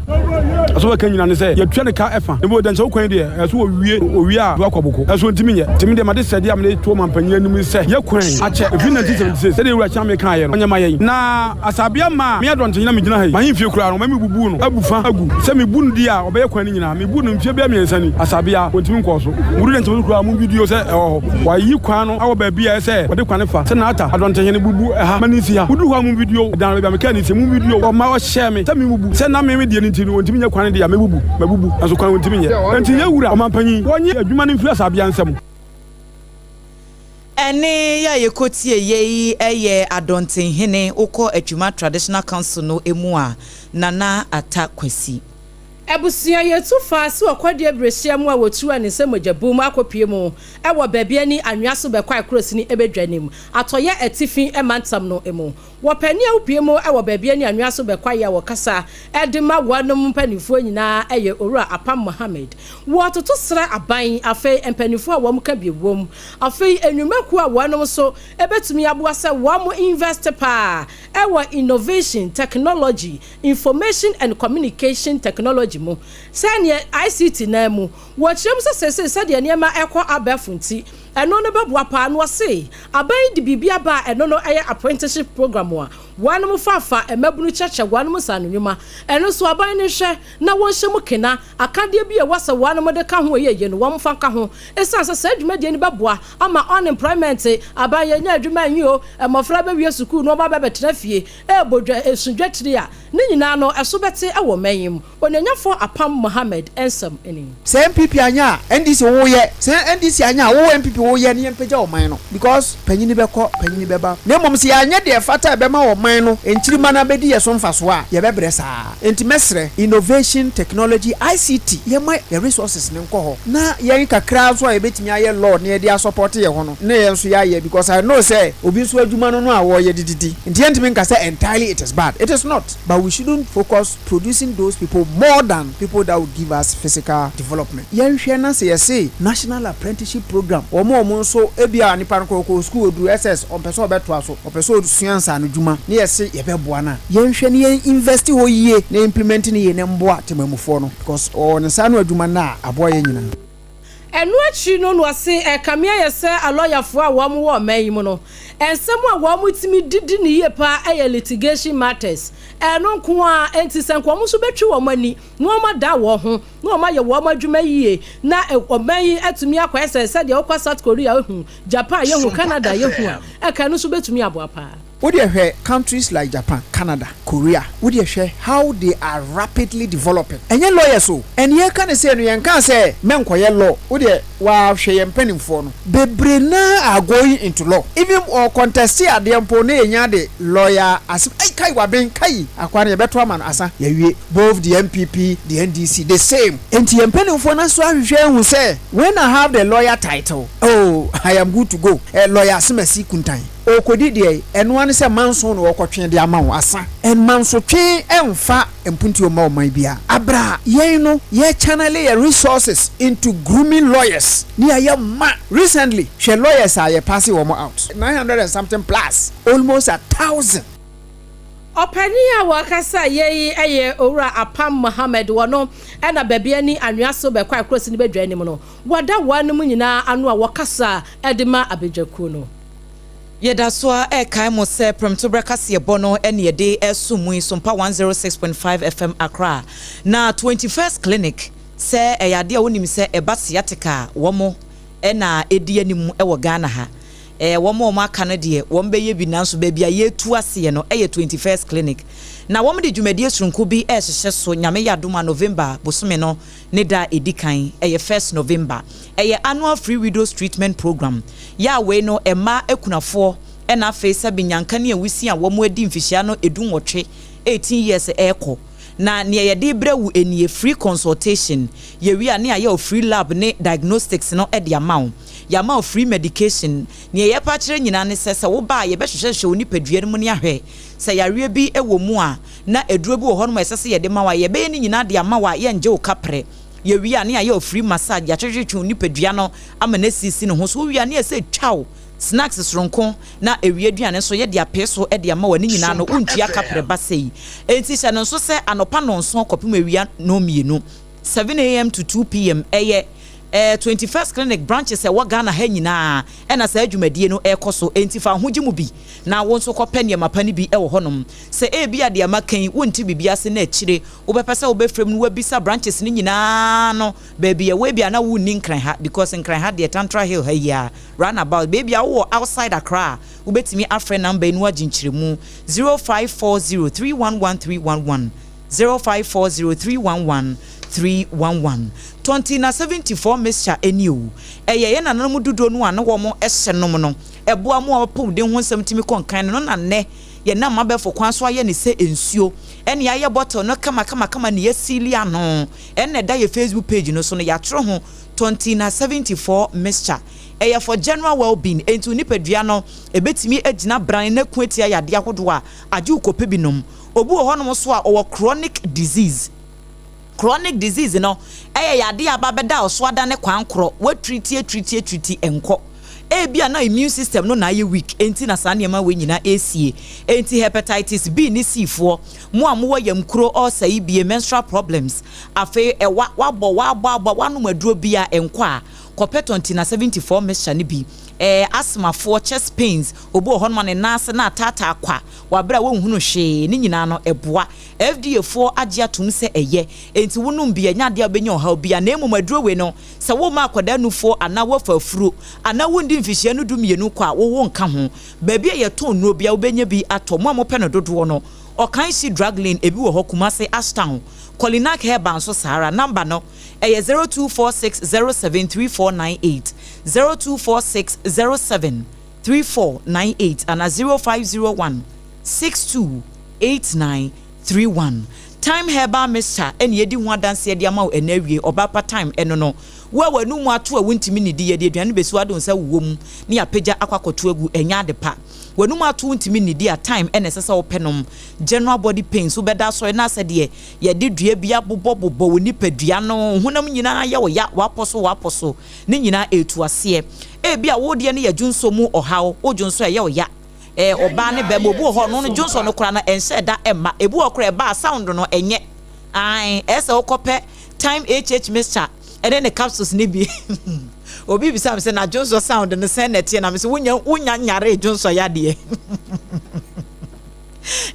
asɔfo ɛka nyina ne sɛ, yɛtua ne ka ɛfa. Mpo Dɛnkyɛmmo kwan yi deɛ, ɛso wɔwie, wɔwie a, na wakɔ boko. Ɛso ntumi nyɛ. Nti me deɛ m'adesrɛdeɛ a mede to ɔmanpanyin anim ne sɛ, yɛ kwan yi akyɛ, ɛfiri 1976, sɛdeɛ Owura Kyeame kaeɛ no, ɔnyɛ ma yɛn. Na Asabea maa me adɔnten na megyina ha yi. M'ahemfie koraa no, ɔma mebubuu no abu fa agu. Sɛ mebu no deɛ a, ɔbɛyɛ kwan no nyinaa. Mebu no mfeɛ bɛyɛ mmiɛnsa ni. Asabea, ɔntumi nkɔɔ so. Modu dɛnkyɛm so koraa a, monvideo sɛ ɛwɔ hɔ. Wɔayi kwan no wɔ baabi a ɛsɛ sɛ wɔde kwan no fa. Sɛ Nata, adɔntenhene, bubu ɛha ma no nsi ha. Moduru hɔ a, monvideo dan no baabi a mekaa no sie. Monvideo. Ɔma ɔhyɛɛ me sɛ memmubu. Sɛ na me me deɛ no nti no, ɔntumi nyɛ kwan no deɛ a, mɛbubu. Mabubu, nanso kwan ɔntumi nyɛ. Enti yɛn wura, ɔmampanyin, wɔnnye adwuma no mfiri Asabea nsam.
Ɛnne yi a yɛkɔtie yei yɛ Adɔntenhene, wokɔ Atwima Traditional Council no mu a, Nana Atta Kwasi.
Abusua yɛtu fa si wɔ kwadeɛ berɛhyia mu a wɔtu a ne nsɛ mogya bum akɔpue mu wɔ baabi ani anwea so bɛkɔ a kurosini bɛdwa anim atɔeɛ atifi mantam no mu. Wɔ panin a wopue mu wɔ baabi ani anwea so bɛkwaeɛ a wɔkasa de ma wɔnom mpaninfoɔ nyinaa yɛ Owura Apam Mohammed. Wɔtoto srɛ aban afei mpaninfoɔ a wɔn ka bi wom afei nnwumakuo a wɔnom nso bɛtumi aboa sɛ wɔn invest paa wɔ innovation, technology, Information and Communication Technology mu, sɛdeɛ ICT no ara mu. Wɔkyerɛ mu sɛ seesei sɛdeɛ nneɛma rekɔ abɛɛfo nti, ɛno no bɛboa paa. Na wɔse aban yi de biribi aba a ɛno no yɛ apprenticeship program a wɔnom faafa mmabunu kyerɛkyerɛ wɔnom nsaano nnwuma. Ɛno nso aban no nhwɛ na wɔnhyɛ mu kena, akadeɛ bi a ɛwɔ sɛ wɔnom de ka ho a ɛyɛ yie no wɔmfa nka ho. Ɛsiane sɛ saa dwumadie no bɛboa ama unemployment, aban yɛnnya adwuma nyi o, mmɔfra bɛwie sukuu na wɔn aba abɛtena fie, Ɛrebɔ dwa, esu dwatiri a, ne nyinaa no, ɛso bɛte wɔ ɔman yi mu. Onuanyafoɔ Apam Mohammed nsɛm ni.
Sɛ NPP anyɛ a NDC wo yɛ, sɛ NDC anyɛ a wo NPP wo yɛ ne yɛn pagya ɔman no because panyini bɛkɔ panyini bɛba na mmom sɛ yɛanyɛ deɛ ɛfata a ɛbɛma ɔman no nkyirimma no abɛdi yɛ so mfasoɔ a yɛbɛbrɛ saa. Enti mɛsrɛ innovation, technology, ICT yɛma yɛ resources no nkɔ hɔ na yɛn kakra nso a yɛbɛtumi ayɛ law na yɛde asupporte yɛn ho no na yɛn nso yɛayɛ because I know sɛ obi nso adwuma no no a wɔreyɛ de didi nti yɛntumi nka sɛ entirely it is bad, it is not but we shouldn't focus producing those people more than people that will give us physical development. Yɛnhwɛ na sɛ yɛse National Apprenticeship Programme wɔn a wɔn nso ebia nipa no koraa ɔkɔɔ sukuu ɔduru SS ɔmpɛ sɛ ɔbɛtoa so ɔpɛ sɛ ɔsua nsaanodwuma na yɛse yɛbɛboa no a yɛnhwɛ na yɛn invest hɔ yie na implement no yie na ɛmmoa temamufoɔ no because ɔwɔ ne nsa ano adwuma nnɛ a aboa yɛn nyinaa.
Ɛno akyiri no na ɔse ɛkame ayɛ sɛ alɔyafoɔ a wɔn wɔ ɔman yi mu no, nsɛm a wɔn tumi di di no yie paa yɛ litigation matters, ɛno nko ara, enti sɛ nka wɔn nso bɛtwe wɔn ani na wɔn ada wɔn ho na wɔn ayɛ wɔn adwuma yie na ɔman yi atumi akɔyɛ sɛ sɛdeɛ wokɔ South Korea wohu, Japan yɛhu, Canada yɛhu a, ɛka ɛno nso bɛtumi aboa paa.
Wo deɛ hwɛ countries like Japan, Canada, Korea, wo deɛ hwɛ how they are rapidly developing. Ɛnyɛ lawyers o, and yɛka no sei no yɛnkaa sɛ mɛnkɔyɛ law, wo deɛ waa hwɛ yɛn mpanimfoɔ no, bebree no ara are going into law, even wɔ conteste adeɛ mpo na yɛnya de lawyer asem, ei kai waben, kai akoa no yɛbɛto ama no asa, yɛawie, both the NPP, the NDC, the same. Enti yɛn mpanimfoɔ no nso ahwehwɛ ahu sɛ when I have the lawyer title, oh I am good to go, eh, lawyer Asemasi Kuntan. Ɔrekɔdi deɛ, ɛno ara ne sɛ manso na ɔrekɔtwe de ama wo, asa. And mansotwe mfa mpuntuo mma ɔman biara. Aberɛ a yɛn no yɛ channele yɛn resources into grooming lawyers ne yɛayɛ ma. Recently, hwɛ lawyers a yɛ passe wɔn out, 900 and something plus, almost a thousand.
Ɔpanin a wɔkasa yɛ yi yɛ Owura Apam Mohammed, wɔno na baabi ani anwea so bɛkɔ a Kurose no bɛdwa anim no, wɔda wɔnom nyinaa ano a wɔkasa de ma abadwakuo no.
Yɛda so ara rekae mo sɛ Prɛmtoberɛ Kaseɛbɔ no ne yɛde resom mo yi, Sompa 106.5 FM Accra. Na 21st Clinic, sɛ ɛyɛ adeɛ a wonim sɛ ɛba sciatica a, wɔn na ɛdi anim wɔ Ghana ha. Ɛɛ wɔn a wɔaka no deɛ, wɔbɛyɛ bi nanso baabi a yɛretu aseɛ no yɛ 21st Clinic. Na wɔde dwumadie sononko bi rehyehyɛ so, Nyame yɛ adom a November bosome no ne da a ɛdi kan, ɛyɛ first November. Ɛyɛ annual free widows treatment program. Yɛ a wei no mmaa akunafoɔ ɛna afei sɛbe nyanka ne awusi a wɔn adi mfihyia no edunwɔtwe, 18 years, ɛrekɔ. Na neɛ yɛde rebrɛ wo nie, free consultation, yɛwie a ne yɛayɛ wo free lab ne diagnostics no de ama wo. Yɛama wo free medication. Neɛ yɛrepɛ akyerɛ nyinaa ne sɛ, sɛ woba a yɛbɛhwehwɛhwehwɛ wo nipadua no mu ne ahwɛ sɛ yareɛ bi wɔ mu a, na aduro bi wɔ hɔnom a ɛsɛ sɛ yɛde ma wo a, yɛbɛyɛ ne nyinaa de ama wo a yɛngye wo kaprɛ. Yɛwie a, ne yɛayɛ wo free massage, yɛatwetwetwe wo nipadua no ama no asiesie ne ho. So wowie a, ne yɛsɛ twa wo snacks soronko na awia aduane nso yɛde apee so de ama wo a, ne nyinaa no wontua kaprɛ ba sei. Enti hyɛ no nso sɛ anɔpa nnɔnson kɔpem awia nnɔnmienu, 7am to 2pm, ɛyɛ eh, 21st Clinic branches a ɛwɔ Ghana ha nyinaa ɛna saa dwumadie no ɛrekɔ so. Enti fa wo ho gye mu bi na wo nso kɔpɛ nneɛma pa no bi wɔ hɔnom. Sɛ ebia deɛ maka yi wonte biribi ase na akyire wobɛpɛ sɛ wobɛfrɛ mu na woabisa branches no nyinaa no baabi ɛwɔ ebia na wonni Nkran ha because Nkran ha deɛ Tantra Hill ha yi ara round about baabi a wowɔ outside Accra a wobɛtumi afrɛ number yi na woagye nkyerɛmu 0540 311 311 0540 311 311 Tɔnti na 74 mixture ɛni o ɛyɛ yɛn nananom dodoɔ no a na wɔn hyɛ nom no ɛboa mo a wapɔmuden ho nsɛm tumi kɔ nkan no no na nnɛ Yɛnam abɛɛfo kwan so ayɛ no sɛ nsuo. Ɛna yɛayɛ bottle no kamakamakama na yɛasiili ano. Ɛna ɛda yɛ Facebook page no so no, yɛatwerɛ ho Tontina 74 Mixture. Ɛyɛ for general well being, enti wo nipadua no ɛbɛtumi agyina bran na ako atia yadeɛ ahodoɔ a agye wo kɔpɛ bi nom. Obi wɔ hɔnom nso a ɔwɔ chronic disease. Chronic disease no yɛ yadeɛ a aba abɛda wo so adane kwan korɔ, woatriti atriti atriti ɛnkɔ. Ebia na immune system no na ayɛ weak enti na saa nneɛma wei nyinaa ɛresie. Enti hepatitis B ne C foɔ, mo a mowɔ yamkuro, ulcer yi bie, menstrual problems, afei ɛwa, woabɔ, woabɔ abɔ, woanom aduro bi a ɛnkɔ a, kɔpɛ Tontina 74 mixture no bi. Ɛɛ asthma foɔ, chest pains, obi wɔ hɔnom a ne nan ase na ataataa kwa wɔ aberɛ a wonhunu hwee, ne nyinaa no ɛboa. FDA foɔ agye atom sɛ ɛyɛ, enti wonom bi a ɛnyɛ adeɛ a wobɛnya ɔhaw biara, na mmom aduro wei no, sɛ worema akwadaa nufoɔ anaa woafa afuro anaa wondi mfihyia no dumienu kɔ a, wowo nka ho. Baabi a yɛtɔn nnuro biara wobɛnya bi atɔ. Mo a mopɛ no dodoɔ no, Ɔkanhyi Drug Lane, ebi wɔ hɔ, Kumasi, Ashtown, Kolinak Herbal nso saa ara. Number no ɛyɛ 0246073498, 0246073498 anaa 0501 628931. Thyme Herbal Mixture na yɛadi ho adanseɛ de ama wo ɛnnɛ awie, ɔbaa pa thyme ɛno no. Wo a w'anum ato a wontumi nnidi, yɛde aduane bɛsi w'ade wo nsa wowɔ mu na yɛapagya akɔ akɔto agu, ɛnyɛ ade pa. W'anum ato wontumi nnidi a, thyme na ɛsɛ sɛ wopɛ nom. General body pains, wobɛda asɔre na asɛ deɛ yɛde dua bi abobɔbobɔ wo nipadua no, wo honam nyinaa yɛ wo ya, w'apɔ so w'apɔ so, ne nyinaa ɛretu aseɛ. Ebia wo deɛ no yɛ dwonsɔ mu ɔhaw, wo dwonsɔ a ɛyɛ wo ya. Ɛɛ ɔbaa ne bɛrima obi wɔ hɔ ɔno no dwonsɔ no koraa no ɛnhyɛ da ɛmma ebi wɔ koraa ɛba a sound no ɛnyɛ ae ɛyɛ sɛ wokɔpɛ time hh mixture ɛne ne capsules ne bi obi bisa me sɛ na dwonsɔ sound no sɛn na ɛteɛ na me sɛ wonya wonya nyare dwonsɔ yadeɛ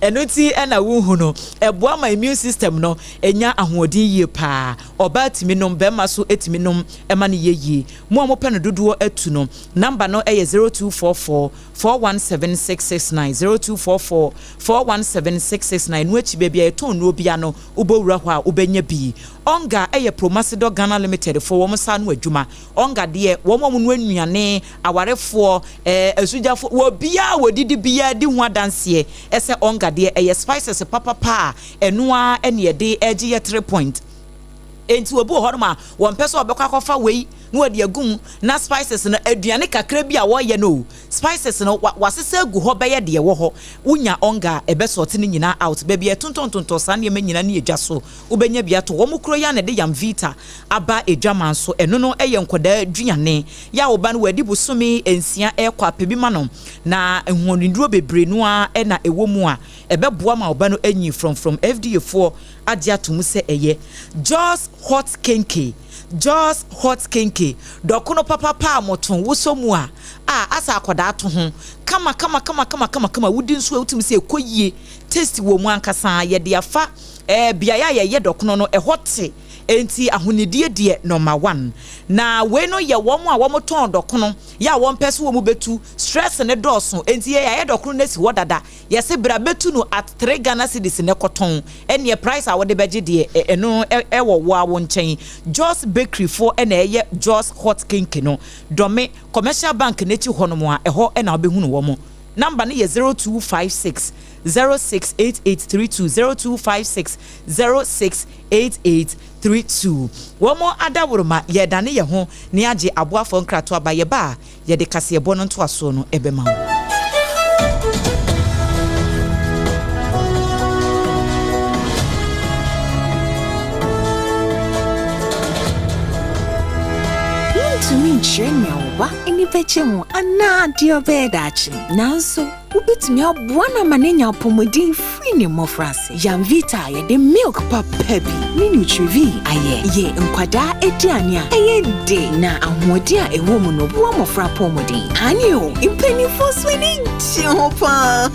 ɛno ti ɛna wohu no ɛboa ma immune system no ɛnya ahoɔden yie paa ɔbaa tumi nom bɛrima so ɛtumi nom ɛma no yɛ yie mo a mopɛ no dodoɔ atu no number no ɛyɛ 0244 417 669, 0244 417 669 Ɛno akyi baabi a yɛtɔn nnuro biara no wobɔ wura hɔ a wobɛnya bi. Onga yɛ Promasidor Ghana Limited foɔ wɔn nsa ano adwuma. Onga deɛ wɔn a wɔnoa nnuane, awarefoɔ, ɛɛ asugyafoɔ, obiara a wɔdidi biara di ho adanseɛ sɛ Onga deɛ ɛyɛ spices papapa a ɛno ara na yɛde regye yɛ three point. Enti obi wɔ hɔnom a wɔmpɛ sɛ ɔbɛkɔ akɔfa wei na wɔde agu mu na spices no aduane kakra bi a wɔyɛ no o spices no wa wasesa agu hɔ bɛyɛ deɛ ɛwɔ hɔ wonya ɔnga a ɛbɛ sort ne nyinaa out baabi a yɛtontɔntontɔn saa nneɛma nyinaa ne edwa so wobɛnya bi atɔ wɔn kuro yi ara na ɛde yam vita aba edwaman so ɛno no ɛyɛ nkwadaa aduane yɛ a wo ba no wadi bosome nsia ɛrekɔ apɛ bi ma no na nhuoniduro bebree no ara na ɛwɔ mu a ɛbɛboa ma wo ba no anyin frɔmfrɔm FDA foɔ agye ato mu sɛ ɛyɛ Jos hot kenkey Jos hot kenkey dɔkono papapa a moto wosɔ mu a a asɛ akɔdaa to ho kama kama kama kama kama kama wodi nso a wotumi sɛ ɛkɔ yie taste wɔ mu ankasa yɛde afa ɛɛ beaeɛ a yɛyɛ dɔkono no ɛhɔ te enti ahonidie deɛ number one na wei no yɛ wɔn a wɔn tɔn dɔkono yɛ a wɔn pɛ so wɔn bɛtu stress ne dɔɔso enti yɛ yɛayɛ dɔkono no asi hɔ dada Yɛse bra bɛtu no at three Ghana cedis nɛ kɔtɔn, ɛneɛ price a wode bɛgye deɛ ɛno ɛwɔ woa wo nkyɛn. Jos bakery foɔ na ɛyɛ Jos hot kenke no. Dɔme, commercial bank no akyi hɔ nom a, ɛhɔ na wobɛhunu wɔn. Number no yɛ 0256 068832, 0256 068832. Wɔn adaworoma, yɛredane yɛn ho na yɛagye aboafoɔ nkratoɔ aba, yɛba a, Yɛde kaseɛbɔ no ntoasoɔ no bɛma wo.
Wuntumi nkyerɛ nea wo ba ani bɛgye ho anaa deɛ ɔbɛyɛ daakye, nanso wubetumi aboa no ama no anya apɔwmuden firi ne mmofraase. Yamvita a yɛde milk papa bi ne Nutrivie ayɛ yɛ nkwadaa aduane a ɛyɛ de na ahoɔden a ɛwɔ mu no boa mmɔfra apɔwmuden. Aane o, mpanimfoɔ nso ani gye ho paa.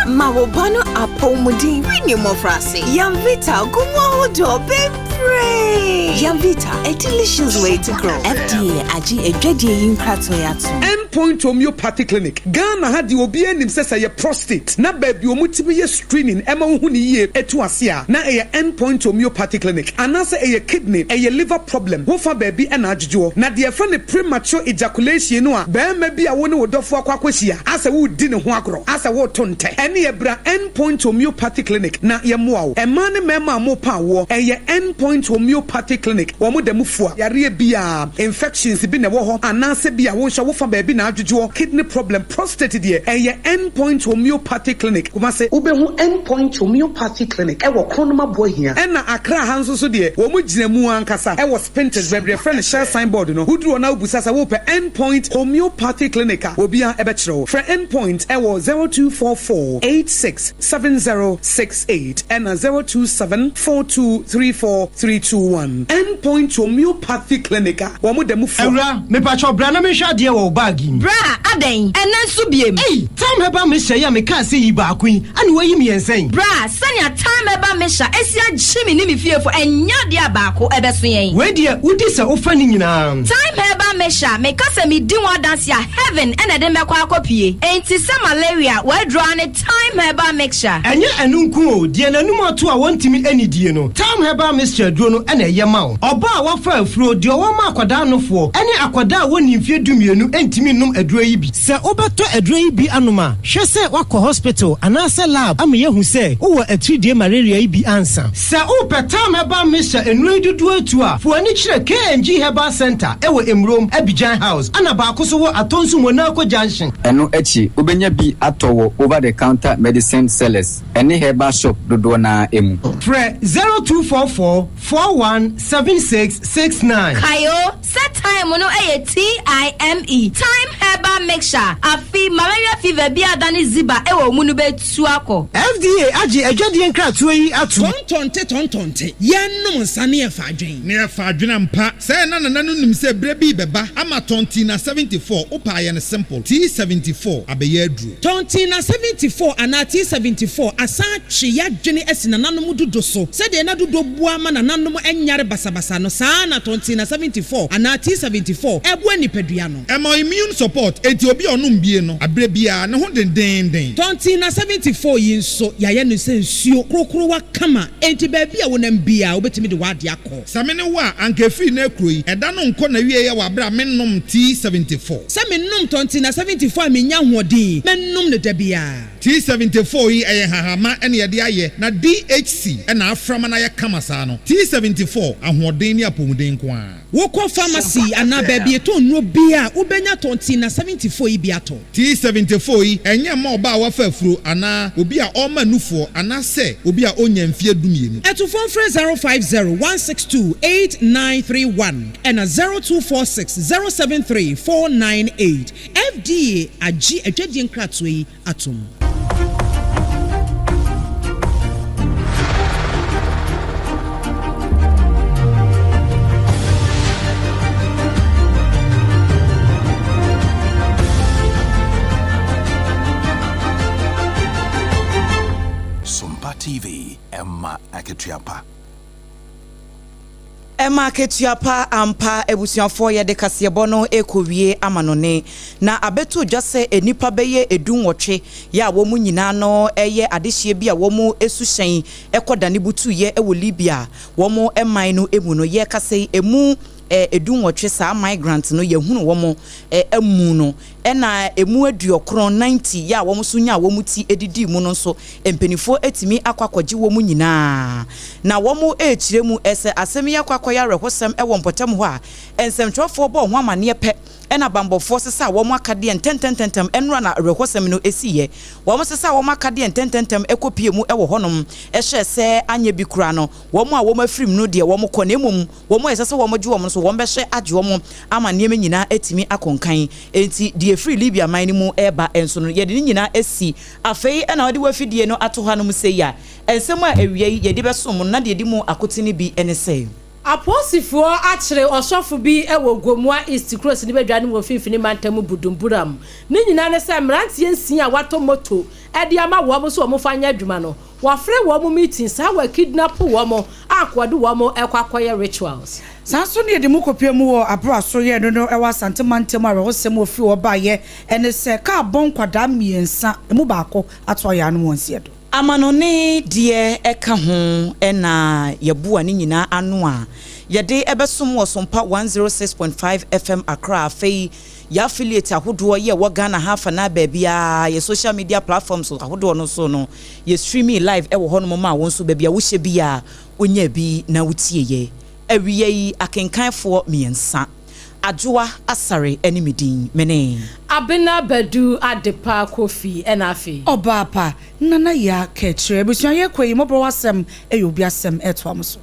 Ma wo ba no apɔwmuden firi ne mmɔfraase. Yamvita gu mu ahodoɔ bebree. Bebree! Yamvita, a delicious way to grow. FDA agye adwadie yi nkratoɔ yi atom.
End Point Homeopathy Clinic, Ghana ha deɛ obiara nim sɛ sɛ ɛyɛ prostate na baabi a wɔtumi yɛ screening ɛma wohu no yie ɛtu ase a na ɛyɛ End Point Homeopathy Clinic anaasɛ ɛyɛ kidney, ɛyɛ liver problem, wofa baabi na adwodwoɔ. Na deɛ yɛfrɛ no premature ejaculation no a barima bi a wo ne wo dɔfoɔ akɔ akɔhyia asɛ woredi ne ho agorɔ, asɛ woreto ntɛ, ɛneɛ bra End Point Homeopathy Clinic na yɛmmoa wo. Mmaa ne mmarima a morepa awoɔ, ɛyɛ End Point Homeopathy Clinic, wɔn da mu fua yareɛ biara, infections bi na ɛwɔ hɔ anaasɛ bi a wo nso wofa baabi na adwodwoɔ, kidney problem, prostate deɛ, ɛyɛ End Point Homeopathy Clinic, Kumasi. Wobɛhu End Point Homeopathy Clinic wɔ Kronom Aboahia. Ɛna Accra ha nso so deɛ, wɔn gyina mu ankasa wɔ Spintex, baabi a yɛfrɛ no Shell sign board no. Woduru hɔ na wobisa sɛ worepɛ End Point Homeopathy Clinic a, obiara bɛkyerɛ wo. Frɛ End Point wɔ 0244 86 7068 ɛna 027 4234 321. End Point Homeopathy Clinic a wɔn da mu fua.
Awura, mepakyɛw bra na menhwɛ adeɛ wɔ wo bag yi mu.
Bra, adɛn? Ɛnnɛ nso biem?
Ei! Tam herbal mixture yi a mekaa sɛ yi baako yi, ɛna woayi mmiɛnsa yi?
Bra, sɛnea Tam herbal mixture asi agye me ne me fiefo, ɛnyɛ adeɛ a baako ɛbɛso yɛn.
Wei deɛ, wodi sɛ wofa ne nyinaa.
Thyme herbal mixture, meka sɛ medi ho adanse a, heaven na ɛde me bɛkɔ akɔpue. Enti sɛ malaria, w'aduro ara ne Thyme herbal mixture.
Ɛnyɛ ɛno nko o, deɛ n'anum ato a wɔntumi nnidie no, Thyme herbal mixture aduro no na ɛyɛ ma wo. Ɔbaa a wafa afuro, deɛ ɔwɔ ma akwadaa nofoɔ, ne akwadaa a wɔnnii mfeɛ dumienu ntumi nnom aduro yi bi. Sɛ wobɛtɔ aduro yi bi anom a, hwɛ sɛ woakɔ hospital anaasɛ lab ama yɛahu sɛ wowɔ atiridie malaria yi bi ansa. Sɛ wopɛ Thyme Herbal Mixture nnuro yi dodoɔ atu a, fa w'ani kyerɛ KNG Herbal Centre wɔ Emurom, Abidjan House, ɛna baako nso wɔ Atonsu Monaco Junction.
Ɛno akyi, wobɛnya bi atɔ wɔ over the counter medicine sellers ne herbal shop dodoɔ no ara mu.
Frɛ 0244 41 76 69.
Kae o, sɛ thyme no yɛ TIME, Thyme Herbal Mixture, afe malaria fever bi a adane ziba wɔ wo mu no bɛtu akɔ.
FDA agye adwadie nkratoɔ yi atom.
Tɔntɔnte tɔntɔnte, yɛnnom nsa ne yɛfa adwen.
Ne yɛfa adwen ampa. Sɛɛ na nana no nim sɛ berɛ bi rebɛba ama Tɔntina 74, wopɛ a yɛ no simple, T74 abɛyɛ aduro.
Tɔntina 74 anaa T74 asan atwe y'adwene asi nananom dodo so. Sɛdeɛ na dodo boa ma nananom nyare basabasa no, saa ara na Tɔntina 74 anaa T74 boa nipadua no.
Ɛma immune support, enti obi a ɔnom bie no, aberɛ biara, ne ho dendeenden.
Tɔntina 74 yi nso, yɛayɛ no sɛ nsuo korokorowa kama, enti baabi a wonam biara, wobɛtumi de w'adeɛ akɔ.
Sɛ me ne wo a, anka ɛfiri nnɛ rekuro yi, ɛda no nkɔ n'awieɛ wɔ aberɛ a mennom T74.
Sɛ menom Tɔntina 74 a mennya ahoɔden, mɛnom no da biara.
T74 yi ɛyɛ nhahamma na yɛde ayɛ na DHC na afra ma no ayɛ kama saa no. T74, ahoɔden ne apɔmuden nko ara.
Wokɔ pharmacy anaa baabi yɛtɔn nnuro biara a, wobɛnya Tɔntina 74 yi bi atɔ.
T74 yi, ɛnyɛ mma ɔbaa a wafa afuro anaa obi a ɔrema nufoɔ anaasɛ obi a ɔnnya mfeɛ dumienu.
Atufoɔ mfrɛ 050 162 8931 ɛna 0246 073 498. FDA agye adwadie nkratoɔ yi atom.
Sompa TV, ɛma akatua pa.
Ɛma akatua pa ampa abusuafoɔ yɛde kaseɛbɔ no rekɔwie amanɔne na abɛto dwa sɛ nnipa bɛyɛ dunwɔtwe yɛ a wɔn nyinaa no yɛ adehyeɛ bi a wɔn suhyɛn kɔ dane butuiɛ wɔ Libya wɔn man no mu no yɛrekasa yi ɛmu dunwɔtwe saa migrant no yɛhunu wɔn amu no ɛna ɛmu aduokron, 90, yɛ a wɔn nso nyaa wɔn ti didii mu no nso, mpanimfoɔ atumi akɔ akɔgye wɔn nyinaa. Na wɔrekyerɛ mu sɛ asɛm yi akɔ akɔyɛ awerɛhosɛm wɔ mpɔtam hɔ a nsɛmtwerɛfoɔ bɔɔ ho amaneɛ pɛ na banbɔfoɔ sesaa wɔn akadeɛ ntɛntɛntɛntɛm nnora na awerɛhosɛm no siiɛ. Wɔsesaa wɔn akadeɛ ntɛntɛntɛm kɔpuee mu wɔ hɔnom hwɛɛ sɛ anyɛ bi koraa no wɔn a wɔafirim no deɛ wɔkɔ na mmom wɔn a ɛsɛ sɛ wɔgye wɔn nso, wɔbɛhwɛ agye wɔn ama nneɛma nyinaa atumi akɔ nkan. Enti, deɛ ɛfiri Libya man no mu reba nso no, yɛde ne nyinaa asi. Afei na wɔde w'afidie no ato hanom sei a, nsɛm a awia yi yɛde bɛsom mo no, na deɛ ɛdi mu akotene bi ne sɛ.
Apolisifoɔ akyere ɔsɔfo bi wɔ Gomoa East kurosini badwa no mu wɔ Mfimfini Mantam Budumburam. Ne nyinaa ne sɛ mmeranteɛ nsia a wɔatɔ moto de ama wɔn sɛ wɔmfa nyɛ adwuma no, wɔafrɛ wɔn meeting saa wɔakidnapo wɔn. A nka wɔde wɔn rekɔ akɔyɛ rituals.
Saa nso na yɛde mu kɔpue mu wɔ abere a so yɛɛ no no wɔ Asante mantam awerɛhosɛm a ɔfiri hɔ baeɛ ne sɛ kaa bɔ nkwadaa mmiɛnsa, ɛmu baako ato ayɛ ano wɔ nseɛ do.
Amanɔne deɛ ɛka ho na yɛboa ne nyinaa ano a yɛde bɛsom wɔ Sompa 106.5 FM Accra. Afei yɛ affiliate ahodoɔ yɛ ɛwɔ Ghana ha afanaa baabiara, yɛ social media platforms ahodoɔ no so no, yɛ streaming live wɔ hɔnom ma wo nso baabi a wohyɛ biara wonya bi na wotieɛ. Awia yi akenkanfoɔ mmiɛnsa, Adwoa Asare ne me din, me ne.
Abena Badu Adepa Kofi ɛna afei.
Ɔbaa pa, Nana Yaa Kɛkyerɛ. Abusua yɛkɔ yi, mmɔborɔwa asɛm yɛ obi asɛm ɛtoa mo so.